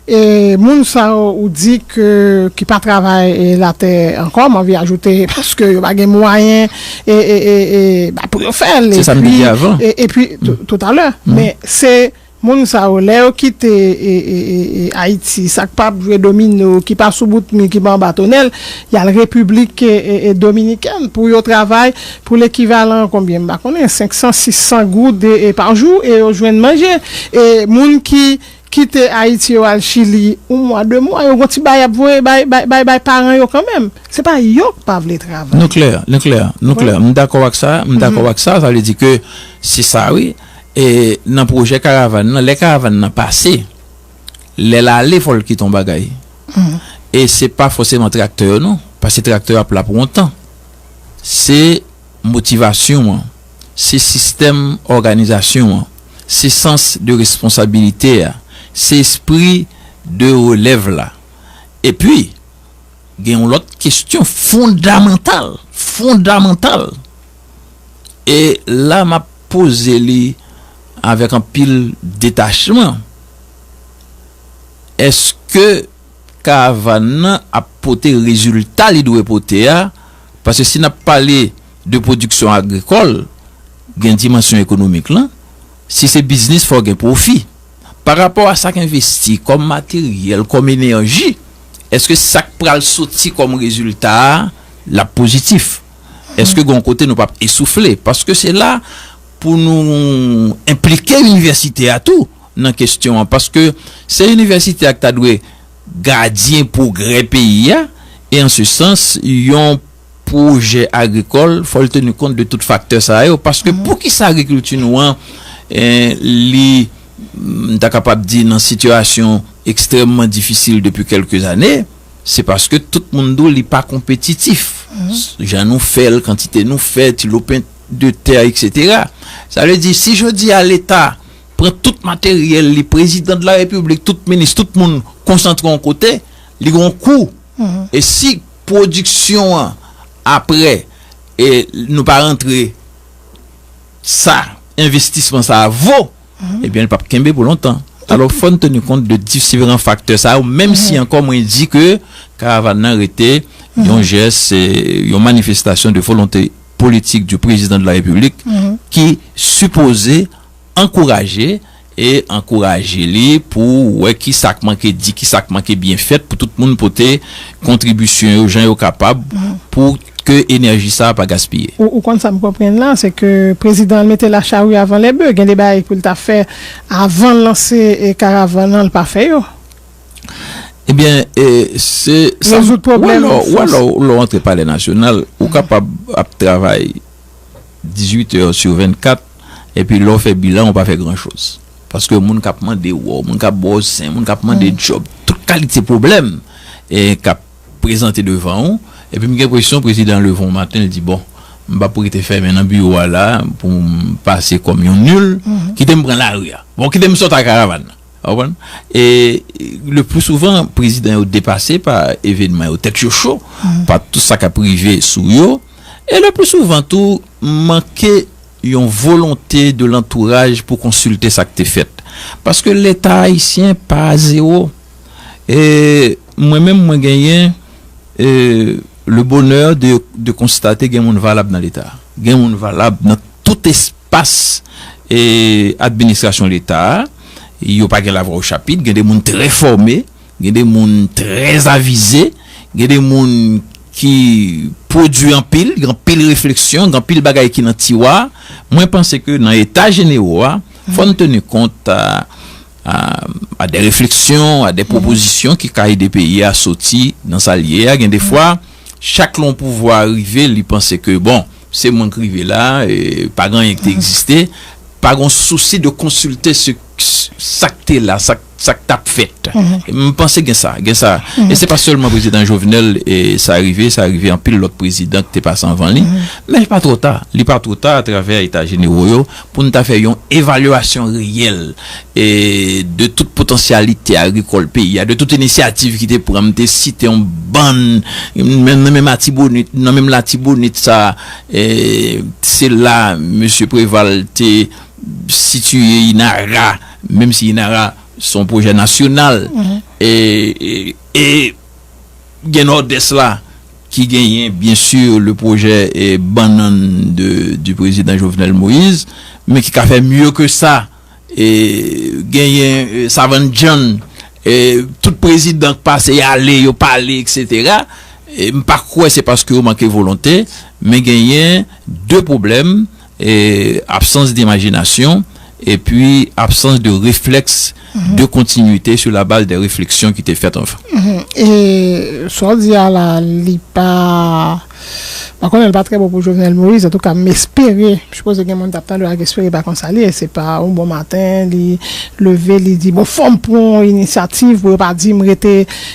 e, moun sa yo ou di ke, ki pa travay, e, latè ankò, m anvi ajoute, paske yo pa gen mwayen, e, e, e, e, ba, pou yo fè l, Se sa m te di epi, avan. e, epi, tou- toutalè, men se moun sa yo, lè yo kite, e, e, e, e, Ayiti, sa k pa ap jwe domino, ki pa sou bout mi, ki pa anba tonèl, y al Repiblik, e, e, e, Dominikèn pou yo travay pou lekivalan, konbyen, m pa konnen, senk san, sis san goud, e, e, pa jou, e yo jwenn manje. E moun ki kite Ayiti yo al Chili, yon mwa, de mwa, yo gon ti bagay y ap voye bay, bay, bay, bay paran yo kanmenm. Se pa yo k pa vle travay. Nou klè, nou klè, nou klè. M dakò ak sa, m dakò ak sa, sa vle di ke se sa, wi. E nan pwojè karavàn nan, lè karavàn nan pase, lè l ale, fò l kite yon bagay. E se pa fòseman traktè yo, non, paske traktè yo ap la pou yon tan. Se motivasyon an, se sistèm òganizasyon an, se sans de responsabilite a, se espri de relèv la. Epi, gen yon lòt kesyon fondamantal, fondamantal. E la, m ap poze li avèk anpil detachman. Èske karavàn nan ap pote rezilta li dwe pote a? Paske si n ap pale de pwodiksyon agrikòl, gen dimansyon ekonomik lan. Si se biznis, fò gen pwofi. Pa rapò a sa k envesti kòm materyèl, kòm enèji, èske sa k pral soti kòm rezilta a, l ap pozitif? Èske gon kote nou p ap esoufle? Paske se la pou nou enplike inivèsite a tou nan kesyon an. Paske se inivèsite a ki ta dwe gadyen pwogrè peyi a. E an se sans, yon pwojè agrikòl, fò l teni kont de tout faktè sa yo. Paske poukisa agrikilti nou an, eh, li, m ta kapab di, nan sitiyasyon ekstrèmman difisil depi kèlke zane, se paske tout moun di w li pa konpetitif. Jan nou fè l, kantite nou fè, ti lopin de tè, etsetera. Sa vle di, si jodi a Leta pran tout materyèl li, prezidan de la repiblik, tout minis, tout moun konsantre yon kote, li gen yon kou. E si pwodiksyon an, apre, e nou pa rantre sa, envestisman sa a vo, ebyen, li p ap kenbe pou lontan. Alò, fò n teni kont de diferan faktè sa yo, menm si ankò mwen di ke karavàn nan rete yon jès, e, yon manifestasyon de volonte politik du président de la République ki sipoze ankouraje e ankouraje li pou wè ki sa k manke di, ki sa k manke byen fèt pou tout moun pote kontribisyon yo jan yo kapab pou ke enèji sa a pa gaspiye. Ou, ou konn sa m konprann la, se ke prezidan an mete la charrue avant les bœufs. Gen de bagay pou l ta fè avan l lanse, e, karavàn nan, l pa fè yo. Ebyen, e, se sa. Rezoud pwoblèm. Ou wè, lè w antre Palè Nasyonal, ou kapab ap travay dizuit è sou vennkat, epi lè w fè bilan, ou pa fè gran choz. Paske moun k ap mande w, moun k ap ba w zen, moun k ap mande djòb, tout kalite pwoblèm, e, k ap prezante devan ou. Epi m gen enpresyon prezidan leve yon maten, l di, "Bon, m p ap rete fèmen nan biwo a la pou m pase kòm yon nil, kite m pran lari a. Bon, kite m sot ak karavàn nan." Ou konprann? E le plus souvent, prezidan yo depase pa evenman yo, tèt yo cho, pa tout sa k ap rive sou yo. E le plus souvent tou, manke yon volonte de lantouraj pou konsilte sa k te fèt. Paske Leta ayisyen pa zewo. E mwen menm, mwen genyen, e, le bonè de, de konstate gen moun valab nan Leta. Gen moun valab nan tout espas, e, administrasyon Leta a. Yo pa gen lavwa o chapit, gen de moun trè fòme, gen de moun trè avize, gen de moun ki pwodui anpil, gen anpil refleksyon, gen anpil bagay ki nan tiwa. Mwen panse ke nan eta jenewo a, fò n teni kont, a, a, a de refleksyon, a de pwopozisyon ki ka ede peyi a soti nan sa l ye a. Gen de fwa, chak lè yon pouvwa rive, li panse ke, bon, se mwen k rive la, e, pa gen anyen ki te egziste, pa gen sousi de konsilte se, sa k te la, sa, sa k t ap fèt. M panse gen sa, gen sa. E se pa sèlman prezidan Jovenel, e, sa rive, sa rive anpil lòt prezidan ki te pase anvan li. Men li pa twò ta, li pa twò ta atravè eta jenero yo pou n ta fè yon evalyasyon reyèl, e, de tout potansyalite agrikòl peyi a, de tout inisyativ ki te pran. M te site yon bann, menm nan menm Latibonit, nan menm Latibonit sa, e, se la mesye Preval te sitiye INARA, menm si INARA se yon pwojè nasyonal. E, e, e gen Nòdès la ki genyen, byen si, le pwojè, e, bannann de, du prezidan Jovenel Moïse, men ki ka fè mye ke sa. E, genyen, e, Savann John, e, tout prezidan k pase y ale, yo pale, etsetera. E, m pa kwè se paske yo manke volonte, men genyen de pwoblèm, e, absans de imajinasyon, epi absans de reflèks de kontinwite sou la baz de refleksyon ki te fèt anvan. E sa w di a la, li pa, pa konnen, li pa trè bon pou Jovenel Moïse. Antouka, m espere, m sipoze gen moun t ap tande ak espere pa konsa li ye. Se pa yon bon maten, li leve, li di, bon, fò m pran yon inisyativ pou yo pa di m rete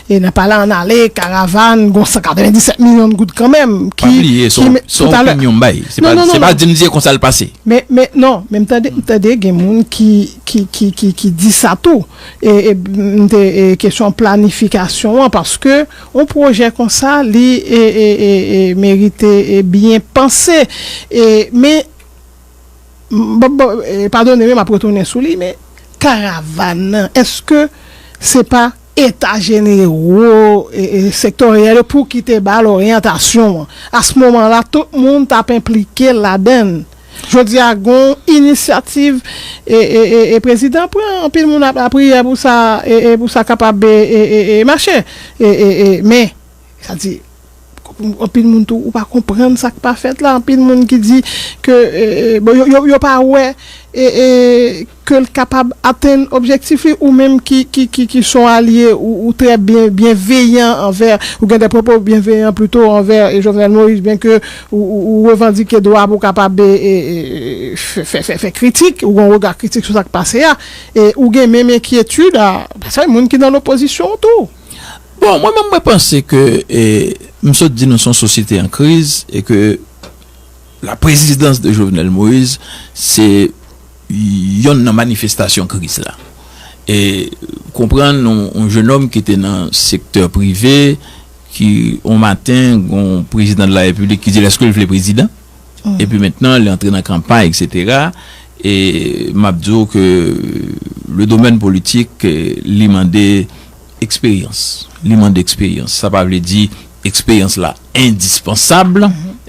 e nan palè ann ale, karavàn, gon san katrevenndisèt milyon goud kanmenm. Pa bliye, se yon opinyon m bay. Se pa, se pa di m di se konsa l pase. Men, men, non, men m tande, m tande gen moun ki, ki, ki, ki, ki di sa tou. E, e, m te, e, kesyon planifikasyon an, paske yon pwojè konsa, li, e, e, e, e, merite, e, byen panse. E, men, bon, bon, e, padone m, m ap retounen sou li, men karavàn nan, èske se pa eta jenero, e, e, sektoryèl yo pou ki te ba l oryantasyon an? A se moman la, tout moun t ap enplike ladan l. Jodi a, gon inisyativ, e, e, e, e prezidan pran, anpil moun ap lapriyè pou sa, e, e, pou sa kapab, e, e, e, e, mache. E, e, e, men, sa di, anpil moun tou, ou pa konprann sa k pa fèt la. Anpil moun ki di ke, e, e, bon, yo, yo, yo pa wè, e, e, ke l kapab atenn objektif li, ou menm ki, ki, ki, ki se yon alye, ou, ou trè byen, byenveyan anvè, ou gen de pwopo byenveyan plito anvè, e, Jovenel Moïse, byen ke ou, ou, ou revandike dwa pou w kapab, e, e, e, fè, fè, fè, fè kritik, ou gen yon rega kritik sou sa k pase a, e ou gen menm enkyetid a, paske moun ki nan lopozisyon tou. Bon, mwen menm, mwen panse ke, e, m sot di nou se yon sosyete an kriz e ke la présidence de Jovenel Moïse se yonn nan manifestasyon kriz la. E konprann yon, yon jennonm ki te nan sektè prive, ki yon maten, yon prezidan de la repiblik ki di l èske l vle prezidan? Epi mentnan, li antre nan kanpay, etsetera. E m ap di w ke le domèn politik, e, li mande eksperyans. Li mande eksperyans. Sa pa vle di eksperyans la endispansab.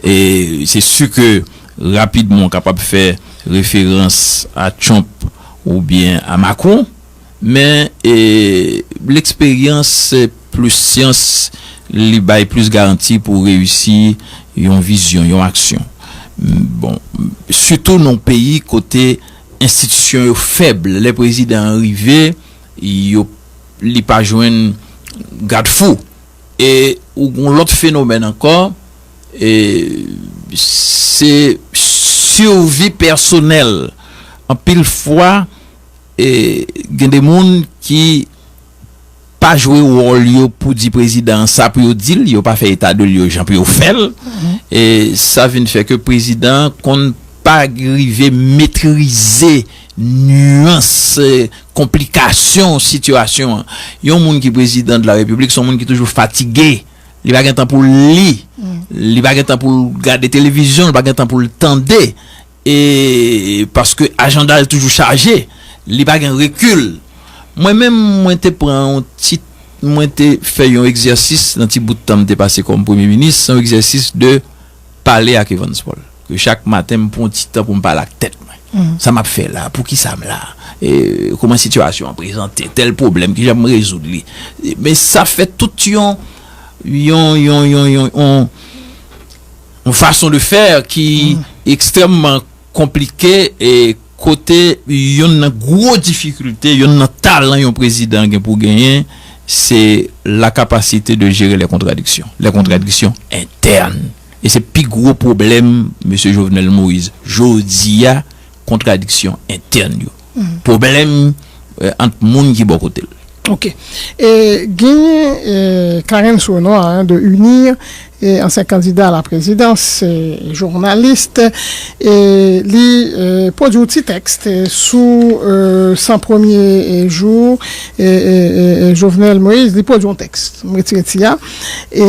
E se si ke rapidman w kapab fè referans a Trump oubyen a Macron, men, e, leksperyans plis syans, li bay plis garanti pou reyisi yon vizyon, yon aksyon. Bon, sitou nan yon peyi kote enstitisyon yo fèb, lè prezidan an rive, yo, li pa jwenn gadfou. E ou gen yon lòt fenomèn ankò, e se sivi pèsonèl. Anpil fwa, e gen de moun ki pa jwe wòl yo pou di prezidan an sa pou yo di l, yo pa fè eta de lye yo jan pou yo fè l. E sa vin fè ke prezidan an konn pa rive metrize nyans, e, konplikasyon sitiyasyon an. Yon moun ki prezidan de la repiblik, se yon moun ki toujou fatige. Li pa gen tan pou l li. Li pa gen tan pou l gade televizyon, li pa gen tan pou l tande. E paske ajanda l toujou chaje, li pa gen rekil. Mwen menm, mwen te pran yon ti, mwen te fè yon egzèsis nan ti bout tan m te pase kòm premye minis, se yon egzèsis de pale ak Evans Paul. Ke chak maten, m pran yon ti tan pou m pale ak tèt mwen. Sa m ap fè la? Poukisa m la? E, kòman sitiyasyon an prezante? Tèl pwoblèm, kijan m rezoud li? E, men sa fè tout yon, yon, yon, yon, yon, yon, yon fason de fè ki ekstrèmman konplike e kote yonn nan gwo difikilte, yonn nan talan yon prezidan gen pou genyen, se la capacité de gérer les contradictions, les contradictions internes. E se pi gwo pwoblèm mesye Jovenel Moïse jodi a, kontradiksyon entèn yo. Pwoblèm, euh, ant moun ki bò kote l. Ok. E genyen, e, Clarens Renois, hein, de UNIR, e ansyen kandida a la prezidans, e jounalis, e li, e, pwodui yon ti tèks, e, sou, e, san premye, e, jou, e, e, e, e Jovenel Moïse, li pwodui yon tèks. M retire ti a. E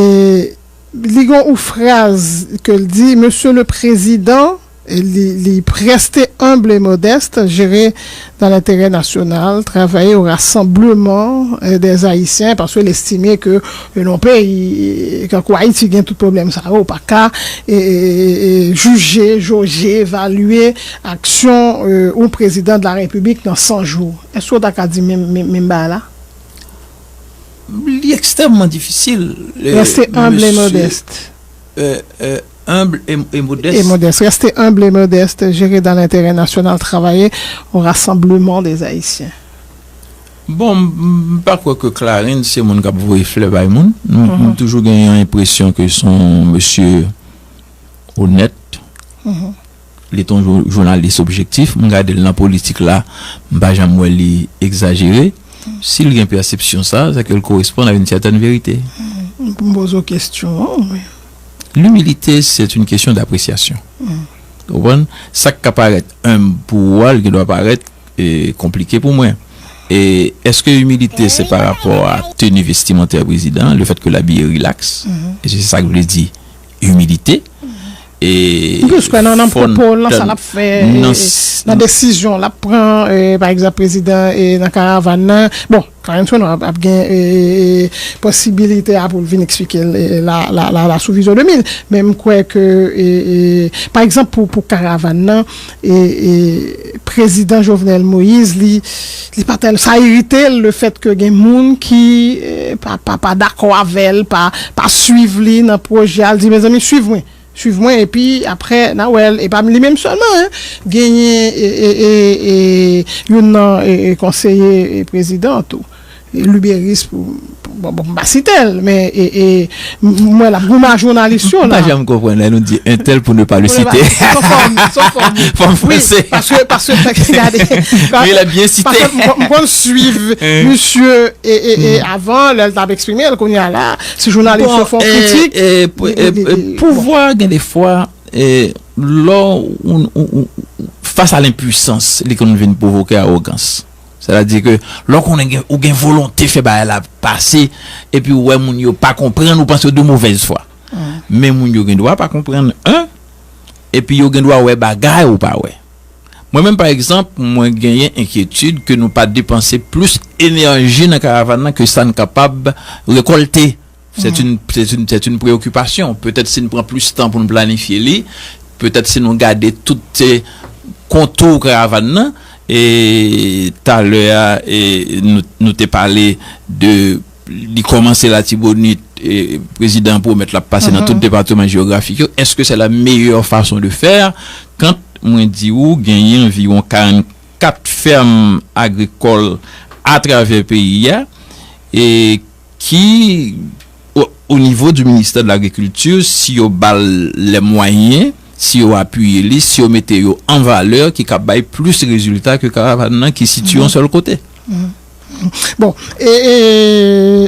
li gen yon fraz ke l di, Monsieur le Président, li, li rester humble et modeste, gérer dans l'intérêt national, travailler au rassemblement, euh, des Haïtiens, paske l estime ke, euh, nan yon peyi, euh, tankou Ayiti, gen tout pwoblèm sa yo, ou pa ka, e, e, e, e, jije, joje, evalye aksyon, euh, yon prezidan de la Repiblik nan san jou. Èske w ta ka di menm, menm, menm bagay la? Li ekstrèmman difisil. Reste humble et modeste. Euh, euh, humble et, et modeste. Et modeste. Rester humble et modeste, gérer dans l'intérêt national, travailler au rassemblement des Haïtiens. Bon, m m pa kwè ke Clarens se moun k ap voye flè bay moun. M, m toujou gen yon enpresyon ke se yon mesye onèt. Li te yon jou- jounalis objektif. M gade l nan politik la, m pa janm wè li egzajere. Si l gen pèsepsyon sa, se ke l koresponn a yon sètèn verite. M poze w kesyon an, wi. L'humilité, c'est une question d'appréciation. Ou konprann? Sa k ka parèt enb pou ou a, li gen dwa parèt, e, konplike pou mwen. E èske imilite se pa rapò a teni vestimantè prezidan, le fait que l abiye rilaks? E se sa k vle di imilite. E m plis kwè nan, nan pwopo l, nan sa l ap fè, nan, nan desizyon l ap pran, e, pa egzanp, prezidan, e, nan karavàn nan. Bon, Clarens Renois ap, ap gen, e, e, posibilite a pou l vin eksplike l, e, la, la, la, la sou Vizyon de mil. Men m kwè ke, e, e, pa egzanp, pou, pou karavàn nan, e, e, prezidan Jovenel Moïse, li, li pa tèl, sa irite l, le fait que gen moun ki, e, pa, pa, pa dakò avè l, pa, pa swiv li nan pwojè a, l di, mezanmi, swiv mwen. Swiv mwen, epi apre, n a wè l. E pa li menm sèlman, en. Genyen, e, e, e, e, youn nan, e, e, konseye, e, prezidan tou. E, Luberice, pou, pou, bon, bon, m pa site l, men, e, e, m, m wè l ap goumen ak jounalis yo, la. M pa janm konprann lè nou di entèl pou ne pa le citer. Fò m, fò m, fò m wi, franse. Paske, paske, gade, wi, l ap byen site. Paske m, m konn swiv misye e, e, e avan, lè l t ap eksprime l, kounye a la, si jounalis yo fè yon kritik, e, pou, e, e, pouvwa, gen de fwa, e, lè w, ou, ou, ou, face à l'impuissance, li konn vin pwovoke awogans. Sètadi ke lè w konnen gen, ou gen volonte fè bagay la pase, epi ou wè moun yo pa konprann, ou panse yo de mauvaise foi. Men moun yo gen dwa pa konprann, en, epi yo gen dwa wè bagay ou pa wè. Mwen menm, pa egzanp, mwen genyen enkyetid ke nou pa depanse plis enèji nan karavàn nan ke sa n kapab rekòlte. C'est une, c'est une, c'est une préoccupation. Petèt si n pran plis tan pou n planifye li, petèt si nou gade tout, eh, kontou karavàn nan, e talè a, e nou, nou te pale de li kòmanse Latibonit, e prezidan an pwomèt l ap pase nan tout depatman jewografik yo. Èske se la meyè fason de fè? Kan mwen di ou genyen anviwon karannkat fèm agrikòl atravè peyi a, e ki, o, o nivo di ministè de lagrikilti, si yo ba l lè mwayen, si yo apiye li, si yo mete yo an valè, ki ka bay plis rezilta ke karavàn nan ki sitiye yon sèl kote. Bon, e, e,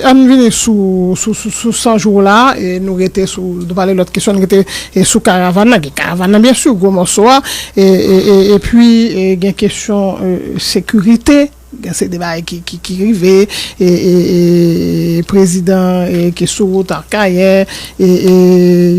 ann vini sou, sou, sou, sou san jou la, e nou rete sou, nou pale lòt kesyon, nou rete, e, sou karavàn nan, gen karavàn nan, byen si, gwo mòso a, e, e, e, epi, e, gen kesyon, e, sekirite, gen se de bagay ki, ki, ki rive, e, e, e, prezidan, e, ki sou wout Akayè, e, e,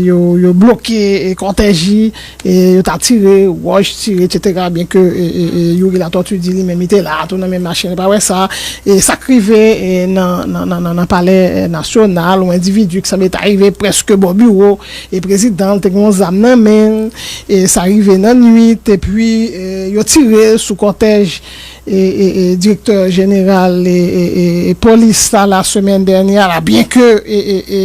yo, yo bloke, e, kòtèj li, e, yo ta tire, wòch tire, etsetera, byen ke, e, e, e, Youri Latortue di li menm li te la, tou nan menm machin, li pa wè sa. E sa k rive, e, nan, nan, nan, nan, nan palè, e, nasyonal, yon endividi ki sanble ta rive prèske bò biwo, e, prezidan, li te gen yon zam nan men l, e sa rive nan nwit, epi, e, yo tire sou kòtèj e, e, e, direktè jeneral, e, e, e, e, polis la, la semèn dènyè la, byen ke, e, e, e,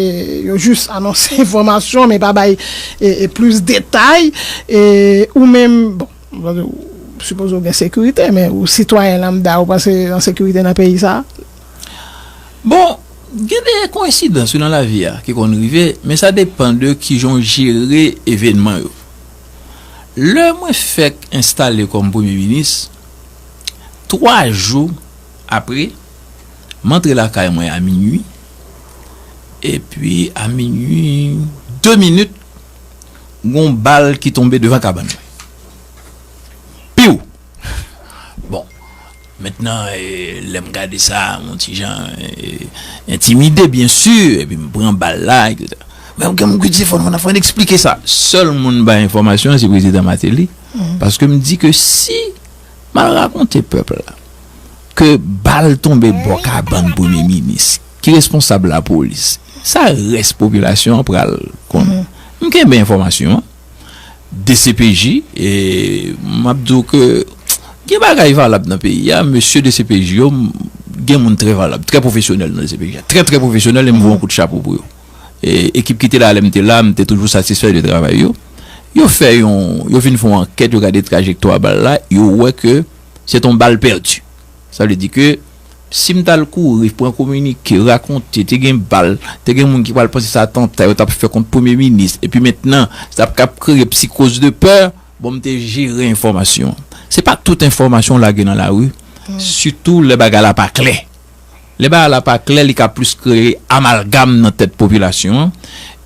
yo jis anonse enfòmasyon, men pa bay, e, e, plis detay, e, ou menm, bon, sipoze w gen sekirite, men ou sitwayen lanbda, ou panse an sekirite nan peyi sa a? Bon, gen de koyensidans wi nan lavi a ki konn rive, men sa depann de kijan w jere evènman yo. Lè mwen fèk enstale kòm premye minis, twa jou apre, m antre lakay mwen a minui, epi a minui de minit, gon bal ki tonbe devan kabann mwen. Piw! Bon, mentnan, e, lè m gade sa, m on ti jan, e, entimide, byen si, epi m pran bal la, etsetera. Men gen moun ki di, "Fò nou, fò n eksplike sa." Sèl moun bay enfòmasyon an, se prezidan Martelly. Paske m di ke si m al rakonte pèp la ke bal tonbe bò kabann premye minis, ki responsab lapolis, sa rès popilasyon an pral konnen. M kenbe enfòmasyon an. D C P J, e m ap di w ke gen bagay valab nan peyi a, mesye D C P J yo, m- gen moun trè valab, trè pwofesyonèl nan D C P J a, trè, trè pwofesyonèl, e m voye yon kout chapo pou yo. E, ekip ki te la lè m te la, m te toujou satisfè de travay yo. Yo fè yon, yo vin fè yon ankèt, yo gade trajektwa bal la, yo wè ke se t on bal pèdi. Sa vle di ke si m t al kouri, pran kominike, rakonte, te gen bal, te gen moun ki pral panse se atanta yo t ap fè kont premye minis, epi mentnan, sa ap kab kreye psikoz de pè, bon, m te jere enfòmasyon an. Se pa tout enfòmasyon w lage nan lari, sitou lè bagay la pa klè. Lè bagay la pa klè, li ka plis kreye amalgam nan tèt popilasyon an.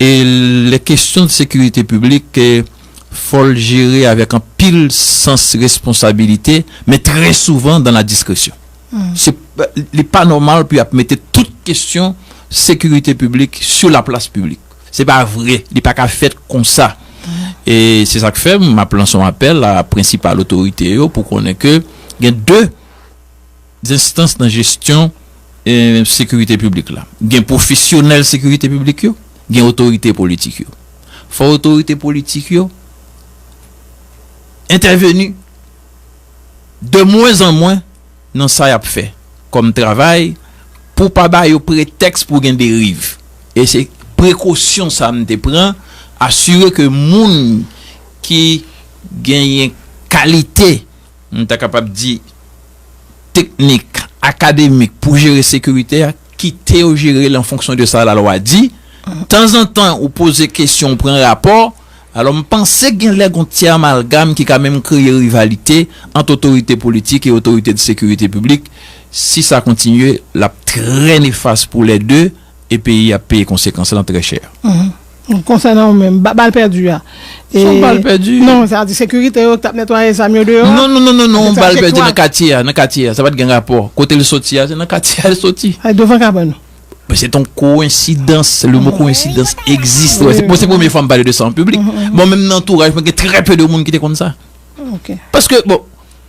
E lè kesyon de sekirite piblik, eh, fò l jere avèk anpil sans responsabilite, men trè souvan dans la discrétion. Se, li pa nòmal pou y ap mete tout kesyon sekirite piblik sou laplas piblik. Se pa vre, li pa ka fèt konsa. E se sa k fè m ap lanse yon apèl a prensipal otorite yo pou konnen ke gen de enstans nan jesyon, eh, sekirite piblik la. Gen pwofesyonèl sekirite piblik yo, gen otorite politik yo. Fò otorite politik yo entèveni de mwen an mwen nan sa y ap fè kòm travay pou pa ba yo pretèks pou gen deriv. E se prekosyon sa m te pran, asire ke moun ki genyen kalite, m ta kapab di, teknik, akademik pou jere sekirite a, kite yo jere l an fonksyon de sa lalwa di. Tanzantan, ou poze kesyon, ou pran rapò. Alò, m panse gen lè gon ti amalgam ki ka menm kreye rivalite ant otorite politik e otorite de sekirite piblik. Si sa kontinye, l ap trè nefas pou lè de, e peyi a ap peye konsekans lan trè chè. Konsènan ou menm, ba- bal pèdi a. Se yon bal pèdi. Non, sa di sekirite yo k t ap netwaye zam yo deyò. Non, non, non, non, non, bal pèdi nan katye a, nan katye a. Sa pa t gen rapò. Kote l soti a, se nan katye a l soti. Ay, devan kabann nou. Men se t on koyensidans, le mo koyensidans egziste. Wè, se, bon, se premye fwa m pale de sa an piblik. Bon, menm nan antouraj mwen, gen trè pe de moun ki te konn sa. Paske, bon,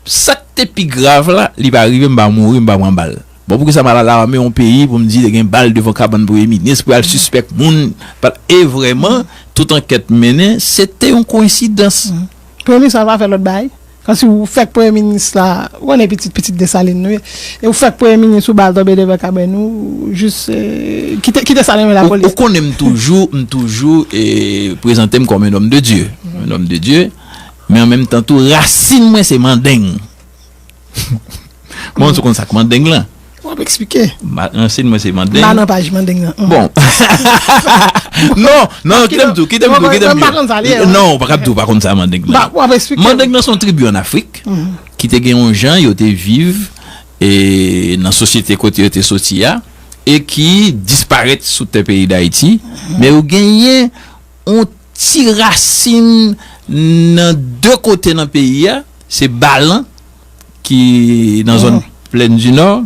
sa k te pi grav la, li pa rive, m pa mouri, m pa pran bal. Bon, poukisa m al alame yon peyi pou m di te gen bal devan kabann premye minis, pou y al sispèk moun? E vrèman, tout ankèt mennen, se te yon koyensidans. Premye minis la pa fè lòt bagay. Kòmsi ou fèk premye minis la, ou konnen pitit, pitit Desalin nou ye. E ou fèk premye minis ou bal tonbe devan kabann ou, jis, eh, kite, kite sa nan men lapolis. Ou konnen m toujou, m toujou, eh, prezante m kòm un homme de Dieu. Un homme de Dieu. Men an menm tan tou, rasin mwen se Mandeng. Bon, ou konn sa k Mandeng lan? W ap eksplike. Rasin mwen se Mandeng. M pa nan paj Mandeng lan. Bon. Non, non, kite m di w, kite m di w, kite m di w. Non, ou pa kab di w pa konn sa Mandeng lan. W ap eksplike. Mandeng lan se yon tribi an Afrik ki te gen yon jan yo te viv, e, nan sosyete kote yo te soti a, e ki disparèt sou tè peyi Dayiti. Men yo genyen yon ti rasin nan de kote nan peyi a, se Balan, ki nan zòn Plèn di Nò,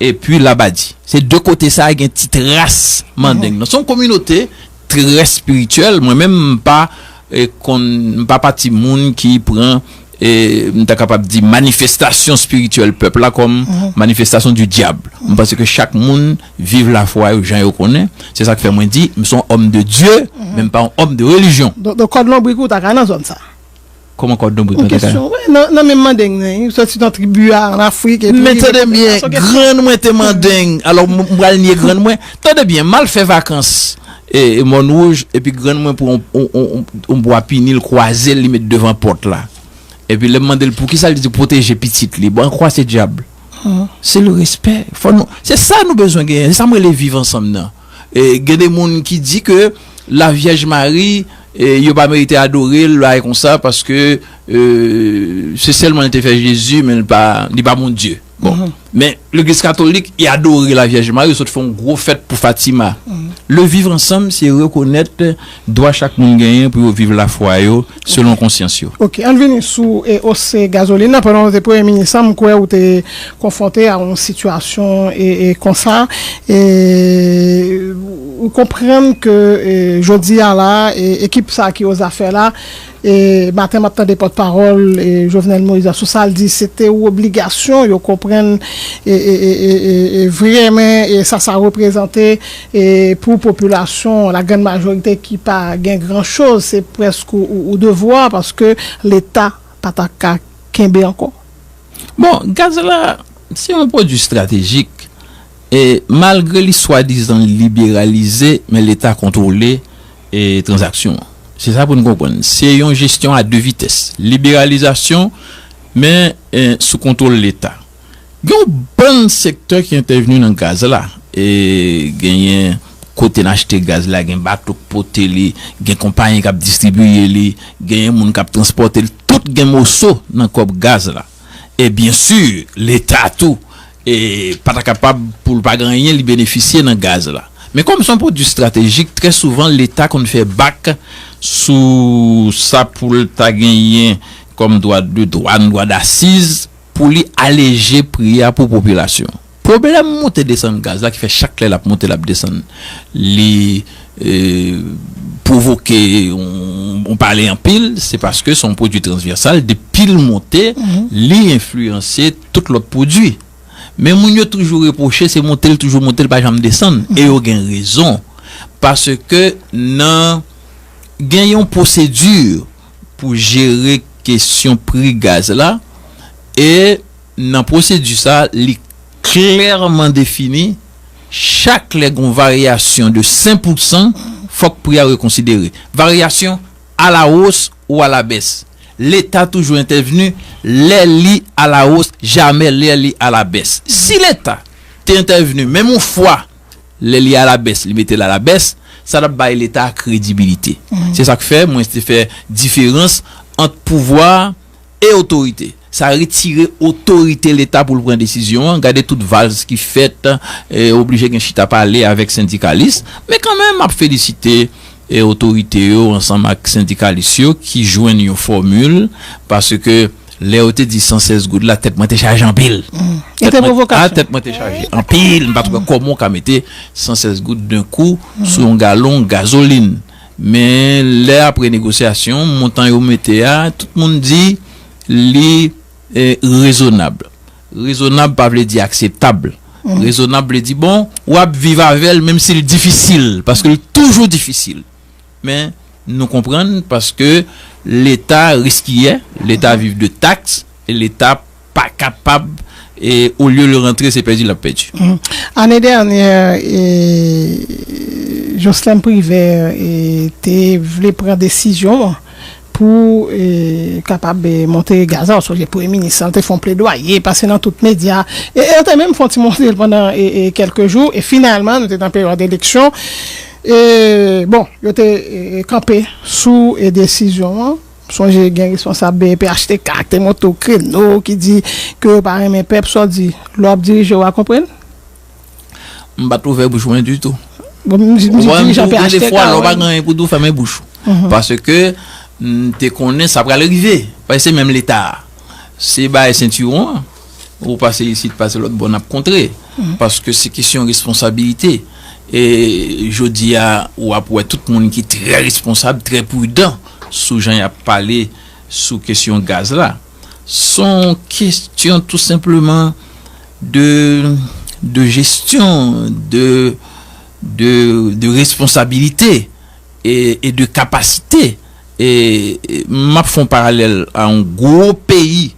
epi Labadi. Se de kote sa a gen ti tras Mandeng nan. Se yon kominote trè espirityèl. Mwen menm, m pa, eh, konn, m pa pati moun ki pran, eh, m ta kapab di, manifestasyon espirityèl pèp la kòm manifestasyon di dyab. M panse ke chak moun viv lafwa yo jan yo konnen. Se sa k fè mwen di, m se yon homme de Dieu, men m pa yon homme de religion. Donk, donk kòd lonbrik ou ta ka nan zòn sa? Kòman kòd lonbrik mwen ta ka? Yon kesyon, wi, nan, nan menm Mandeng nan, wi, soti nan tribi a, an Afrik, epi... Men tande byen, grann mwen te Mandeng. Alò, m, m pral nye grann mwen. Tande byen, m al fè vakans, e, e Mòn Wouj, epi grann mwen pran yon, yon, yon, yon, yon bwa pini, l kwaze l, li met devan pòt la. Epi lè m mande l poukisa, li di pwoteje pitit li. Bon, an kwa se dyab? Se le respè. Fò nou, se sa nou bezwen genyen. Se sa m rele viv ansanm nan. E gen de moun ki di ke Lavyèj Mari, e, yo pa merite adore l, bagay konsa, paske, e, se sèlman li te fè Jezi, men li pa, li pa Bondye. Bon. Men legliz katolik, y adore Lavyèj Mari, yo sot fè yon gwo fèt pou Fatima. Le viv ansanm, se rekonèt dwa chak moun genyen pou yo viv lafwa yo selon konsyans yo. Ok, ann vini sou e, os gazolin nan. Pandan w te premye minis, m kwè ou te konfwonte a yon sitiyasyon e, e konsa. E, ou konprann ke e, jodi a la, e, ekip sa ki o zafè la, e, maten m ap tande pòtpawòl e, Jovenel Moïse sou sa, l di se te yon obligasyon, yo konprann e, e, e, e, e, e vrèman e, sa sa reprezante e, pou popilasyon, la grann majorite ki pa gen gran choz, se prèske ou, ou devwa paske Leta pa ta ka kenbe ankò. Bon, gaz la, se yon pwodui estratejik. E malgre li swadizan liberalize, men Leta kontwole e tranzaksyon an. Se sa pou n konprann. Se yon jesyon a de vitès. Liberalizasyon, men e, sou kontwòl Leta. Gen yon bann sektè ki entèvni nan gaz la. E genyen kote n achte gaz la, gen bato k pote li, gen konpayi k ap distribiye li, genyen moun k ap transpòte li. Tout gen moso nan kòb gaz la. E byen si, Leta tou, e pa ta kapab pou l pa gen anyen li benefisye nan gaz la. Men kòm se yon pwodui estratejik, trè souvan Leta konn fè bak sou sa pou l ta genyen kòm dwa de dwàn, dwa dasiz, pou li aleje pri a pou popilasyon. Pwoblèm monte desann gaz la ki fè chak lè l ap monte, l ap desann, li e, pwovoke yon, yon pale anpil, se paske se yon pwodui transvèsal, depi l monte, li enfliyanse tout lòt pwodui. Men moun yo toujou repwoche, se monte l toujou monte, l pa janm desann. E yo gen rezon. Paske nan, gen yon pwosedi pou jere kesyon pri gaz la, e nan pwosedi sa, li klèman defini, chak lè gen yon varyasyon de senk pousan, fòk pri a rekonsidere. Varyasyon a la wos ou a la bès. Leta toujou entèvni lè li a la wos, jamè lè li a la bès. Si Leta te entèvni menm yon fwa lè li a la bès, li mete l a la bès, sa t ap bay Leta kredibilite. Se sa k fè mwen te fè diferans ant pouvwa e otorite. Sa retire otorite Leta pou l pran desizyon an. Gade tout vals ki fèt, e, oblije gen chita pale avèk sendikalis. Men kanmenm, m ap felisite e, otorite yo ansanm ak sendikalis yo ki jwenn yon fòmil, paske lè yo te di san sèz goud la, tèt mwen te chaje anpil. Li te pwovokasyon. Tèt mwen te chaje anpil. M pa t wè kòman w ka mete san sèz goud d'un coup sou yon galon gazolin. Men lè apre negosyasyon, montan yo mete a, tout moun di li e, rezonab. Rezonab pa vle di akseptab. Rezonab vle di, bon, w ap viv avè l menm si l difisil, paske l toujou difisil. Men nou konprann paske Leta riskiyè, Leta viv de taks, e Leta pa kapab, e olye l rantre, se pèdi l ap pèdi. Ane dènyè, e, Jocelyn Privert e, te vle pran desizyon an pou e, kapab e, monte gaz la. Ou sonje premye minis lan te fè yon pledwaye, pase nan tout medya. E, e te menm fè yon ti monte l pandan e, e, kèlke jou. E finalman, nou te nan peryòd eleksyon. E, bon, yo te e, e, kanpe sou e, desizyon an. Sonje gen responsab P H T K ki te monte w kreno, ki di ke yo pa renmen pèp. Sa w di, lè w ap dirije, w a konprann? M pa t ouvè bouch mwen ditou. Bon, m di, m di dirijan P H T K, gen de fwa, lè w pa gen anyen pou di w, fèmen bouch ou. Paske m te konnen sa pral rive. Paske se menm Leta a. Se bay sentiwon an. Ou pase isit, pase lòt bò, n ap kontre. Paske se kesyon responsabilite. E jodi a, w ap wè tout moun ki trè responsab, trè pridan sou jan y ap pale sou kesyon gaz la. Se yon kesyon tou senpleman de, de jesyon, de, de, de responsabilite e, e de kapasite. E, e m ap fè yon paralèl a yon gwo peyi.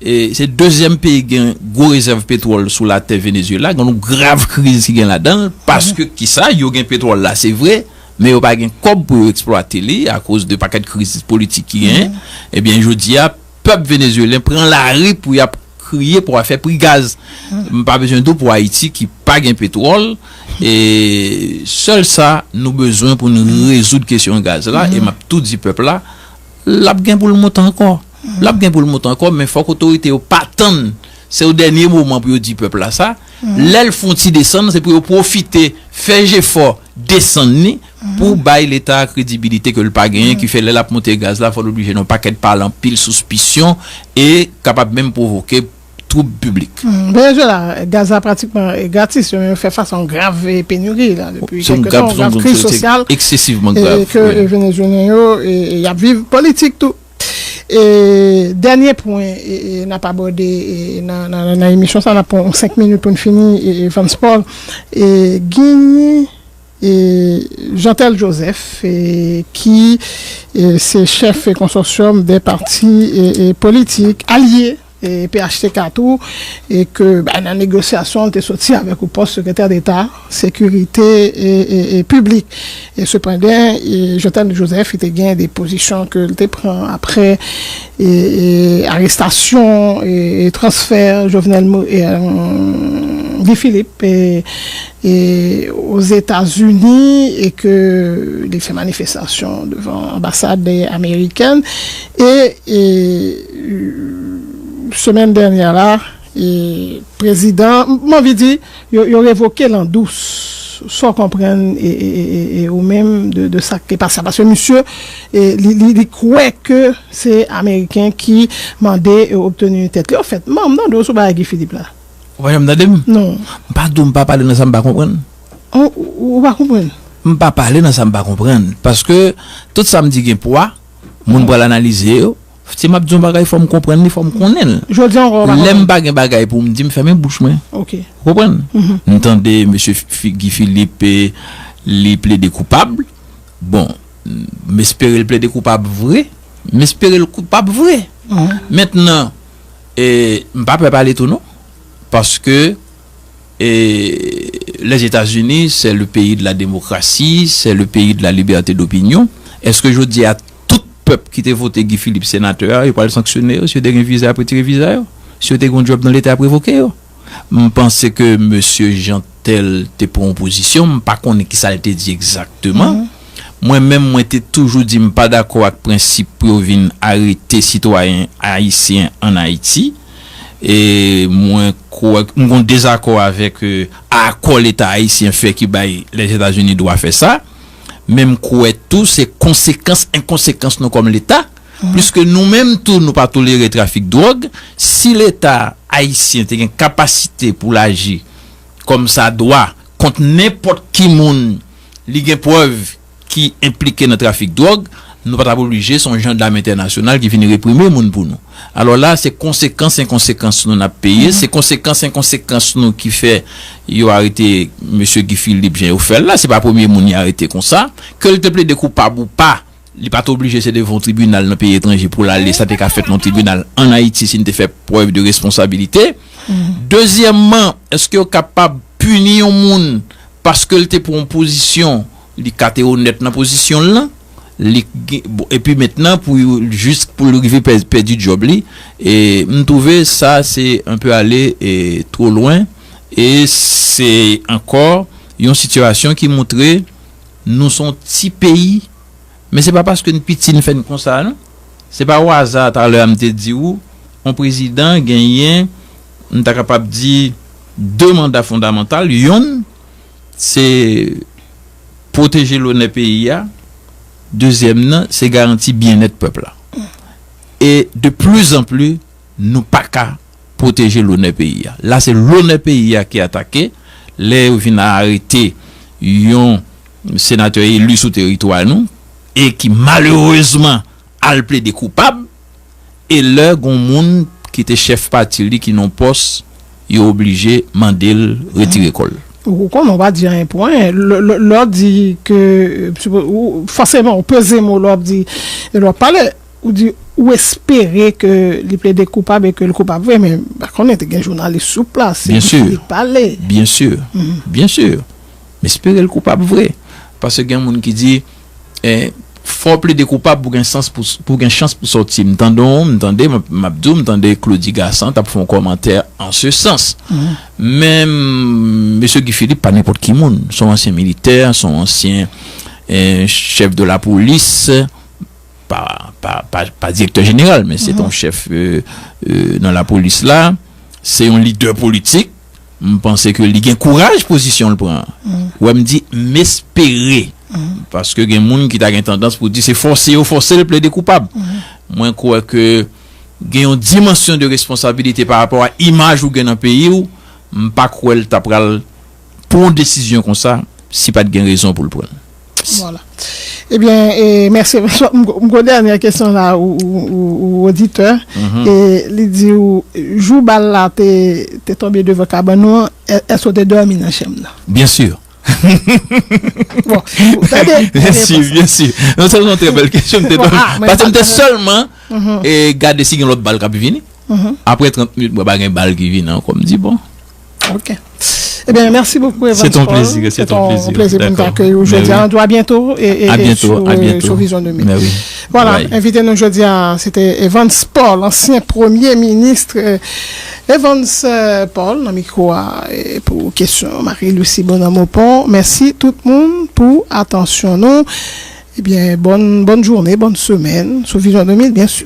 E se dezyèm peyi gen gwo rezèv petwòl sou latè, Venezuela. Gen yon grav kriz ki gen ladan l. Paske kisa? Yo gen petwòl la, se vre, men yo pa gen kòb pou yo eksplwate li akoz de pakèt kriz politik ki genyen. Ebyen, jodi a, pèp venezuelyen pran lari pou y ap kriye pou afè pri gaz. M pa bezwen di w pou Ayiti ki pa gen petwòl, e sèl sa nou bezwen pou n rezoud kesyon gaz la, e m ap tou di pèp la, l ap gen pou l moute ankò. L ap gen pou l moute ankò, men fòk otorite yo pa tann se o dènye moman pou yo di pèp la sa. Lè l fè yon ti desann, se pou yo pwofite fè jefò desann li pou bay Leta kredibilite ke l pa genyen, ki fè lè l ap monte gaz la, fò l oblije nan yon pakèt pale anpil sispisyon e kapab menm pwovoke twoub piblik. Hmm, Venezuela, gaz la pratikman gratis, yo menm fè fas a yon grav peniri la depi kèlke tan, yon grav kriz sosyal eksesivman grav, ke Venezuelyen yo e, e y ap viv, politik tou. E dènye pwen e, e, n ap abòde e, nan, nan, nan emisyon sa, n ap pran senk minit pou n fini, e, e, Vance Paul, e, genyen e, Jeantel Joseph, e, ki e, se chèf e, konsòsyòm de pati e, e, politik alye e, P H T K tou, e ke ba, nan negosyasyon, l te soti avèk yon pòs sekretè deta sekirite e, e, e piblik. E sepandan, e, Jeantel Joseph te gen de pozisyon ke l te pran apre e, e, arestasyon e, e transfè Jovenel Mo, e, Guy Philippe e, e, Ozetazini e ke li fè manifestasyon devan anbasad amerikèn e, e semèn dènyè la e, prezidan, m anvi di, yo, yo revoke l an dous. Sa w konprann e, e, e, e, e ou menm de, de sa k te pase a? Paske misye e, li, li, li kwè ke se ameriken ki mande e obteni tèt li. Anfèt, m an m tande w sou bagay Guy Philippe la. Ou pa janm tande m? Non. M pa di w m pa pale nan sa m pa konprann. Ou, ou, ou pa konprann? M pa pale nan sa m pa konprann. Paske tout sa m di gen pwa, moun pral analize yo. Si m ap di yon bagay, fò m konprann li, fò m konnen l. Jodi a ankò, ou pa konprann? Lè m pa gen bagay pou m di, m fèmen bouch mwen. Ok. Ou konprann? M tande mesye Fi- Guy Philippe, e, li plede koupab. Bon, m espere l plede koupab vre. M espere l koupab vre. Mentnan, e, m pa pè pale tou non. Paske e, Lèzetazini, c'est le pays de la démocratie, c'est le pays de la liberté d'opinion. Èske jodi a tout pèp ki te vote Guy Philippe senatè a, yo pral sanksyone yo, si yo te gen viza, y ap retire viza yo? Si yo te gen yon djòb nan Leta, y ap revoke yo? M panse ke mesye Jeantel te pran yon pozisyon, m pa konnen ki sa l te di egzakteman. Mwen menm, mwen te toujou di m pa dakò ak prensip pou yo vin arete sitwayen ayisyen ann Ayiti. E mwen kwè, m gon dezakò avèk, e, akò Leta ayisyen fè ki bay Lèzetazini dwa fè sa. Men m kwè tou se konsekans enkonsekans nou kòm Leta. Pliske nou menm tou, nou pa tolere trafik dwòg. Si Leta ayisyen te gen kapasite pou l aji kòmsadwa kont nenpòt ki moun li gen prèv ki enplike nan trafik dwòg, nou pa t ap oblije se yon jandam entènasyonal ki vin reprime moun pou nou. Alò la, se konsekans enkonsekans nou n ap peye, se konsekans enkonsekans nou ki fè yo arete mesye Guy Philippe jan yo fè l la, se pa premye moun y arete konsa, ke l te plede koupab ou pa, li pa t oblije se devan yon tribinal nan peyi etranje pou l ale, sa te ka fèt nan yon tribinal ann Ayiti si n te fè prèv de responsabilite. Dezyèmman, èske yo kapab pini yon moun paske l te pran yon pozisyon, li ka te onèt nan pozisyon l lan, li gen- bon, epi mentnan pou yo- jis pou l rive pè- pèdi djòb li, e m twouve sa se un peu aller e two lwen, e se ankò yon sitiyasyon ki montre nou se yon ti peyi. Men se pa paske n piti n fè n konsa non. Se pa o aza talè a m te di w, yon prezidan genyen, m ta kapab di, de manda fondamantal. Yonn, se pwoteje lonè peyi a. Dezyèm nan, se garanti byennèt pèp la. E de plus en plus, nou pa ka pwoteje lonè peyi a. La, se lonè peyi a ki atake. Lè yo vin arete yon senatè eli sou teritwa nou, e ki malerezman al plede koupab, e lè gon moun ki te chèf pati li ki nan pòs, yo oblije mande l retire kò l. Ou konnen, ou pa di anyen pou anyen. Lè, lè, lè w di ke, ou, fòseman, ou peze mo lè w ap di, lè w ap pale, ou di, ou espere ke li plede koupab e ke l koupab vre, men, m pa konnen, te gen jounalis sou plas, se Guy Philippe pale. Byen si, byen si. M espere l koupab vre. Paske gen moun ki di, eh, Fò w plede koupab pou gen sans pou, pou gen chans pou sòti. M tande w, m tande, m ap, m ap di w, m tande Claudy Gassant t ap fè yon kòmantè an se sans. Men mesye Guy Philippe pa nenpòt ki moun. Se yon ansyen militè, se yon ansyen eh, chèf de la polis, pa, pa, pa, pa direktè jeneral, men se yon chèf eh, eh, nan la polis la. Se yon lidè politik. M panse ke li gen kouraj pozisyon l pran an. Wè m di m espere. Paske gen moun ki ta gen tandans pou di se fòse yo fòse l plede koupab. Mwen kwè ke gen yon dimansyon de responsabilite pa rapò a imaj ou gen nan peyi w. M pa kwè l ta pral pran yon desizyon konsa si pa t gen rezon pou l pran l. Voilà. Ebyen, e, mèsi. M gon dènyè kesyon la ou, ou, ou, ou oditè. E li di ou, jou bal la te, te tonbe devan kabann ou an, èske w te dòmi nan chanm nan? Byen si. Bon, tande. Byen si, byen si. Non sèlman trè bèl kesyon, m te dòmi. Paske m te sèlman e gade si gen lòt bal k ap vini. Apre trant minit, mwen pa gen bal ki vini ankò. M di bon. Ok. Ebyen, mèsi bokou Evans Paul. Se te yon plezi, se te yon plezi pou n te akeyi w jodi a. Nou di a byento e, e, e sou, sou Vizyon de mil. Vwala, envite nou jodi a se te Evans Paul, ansyen premye minis. Evans eh, Paul nan mikwo a eh, pou kesyon Marie Lucie Bonhomme Opon. Mèsi tout moun pou atansyon nou. Ebyen, bòn, bòn jounen, bòn semèn sou Vizyon de mil, byen si.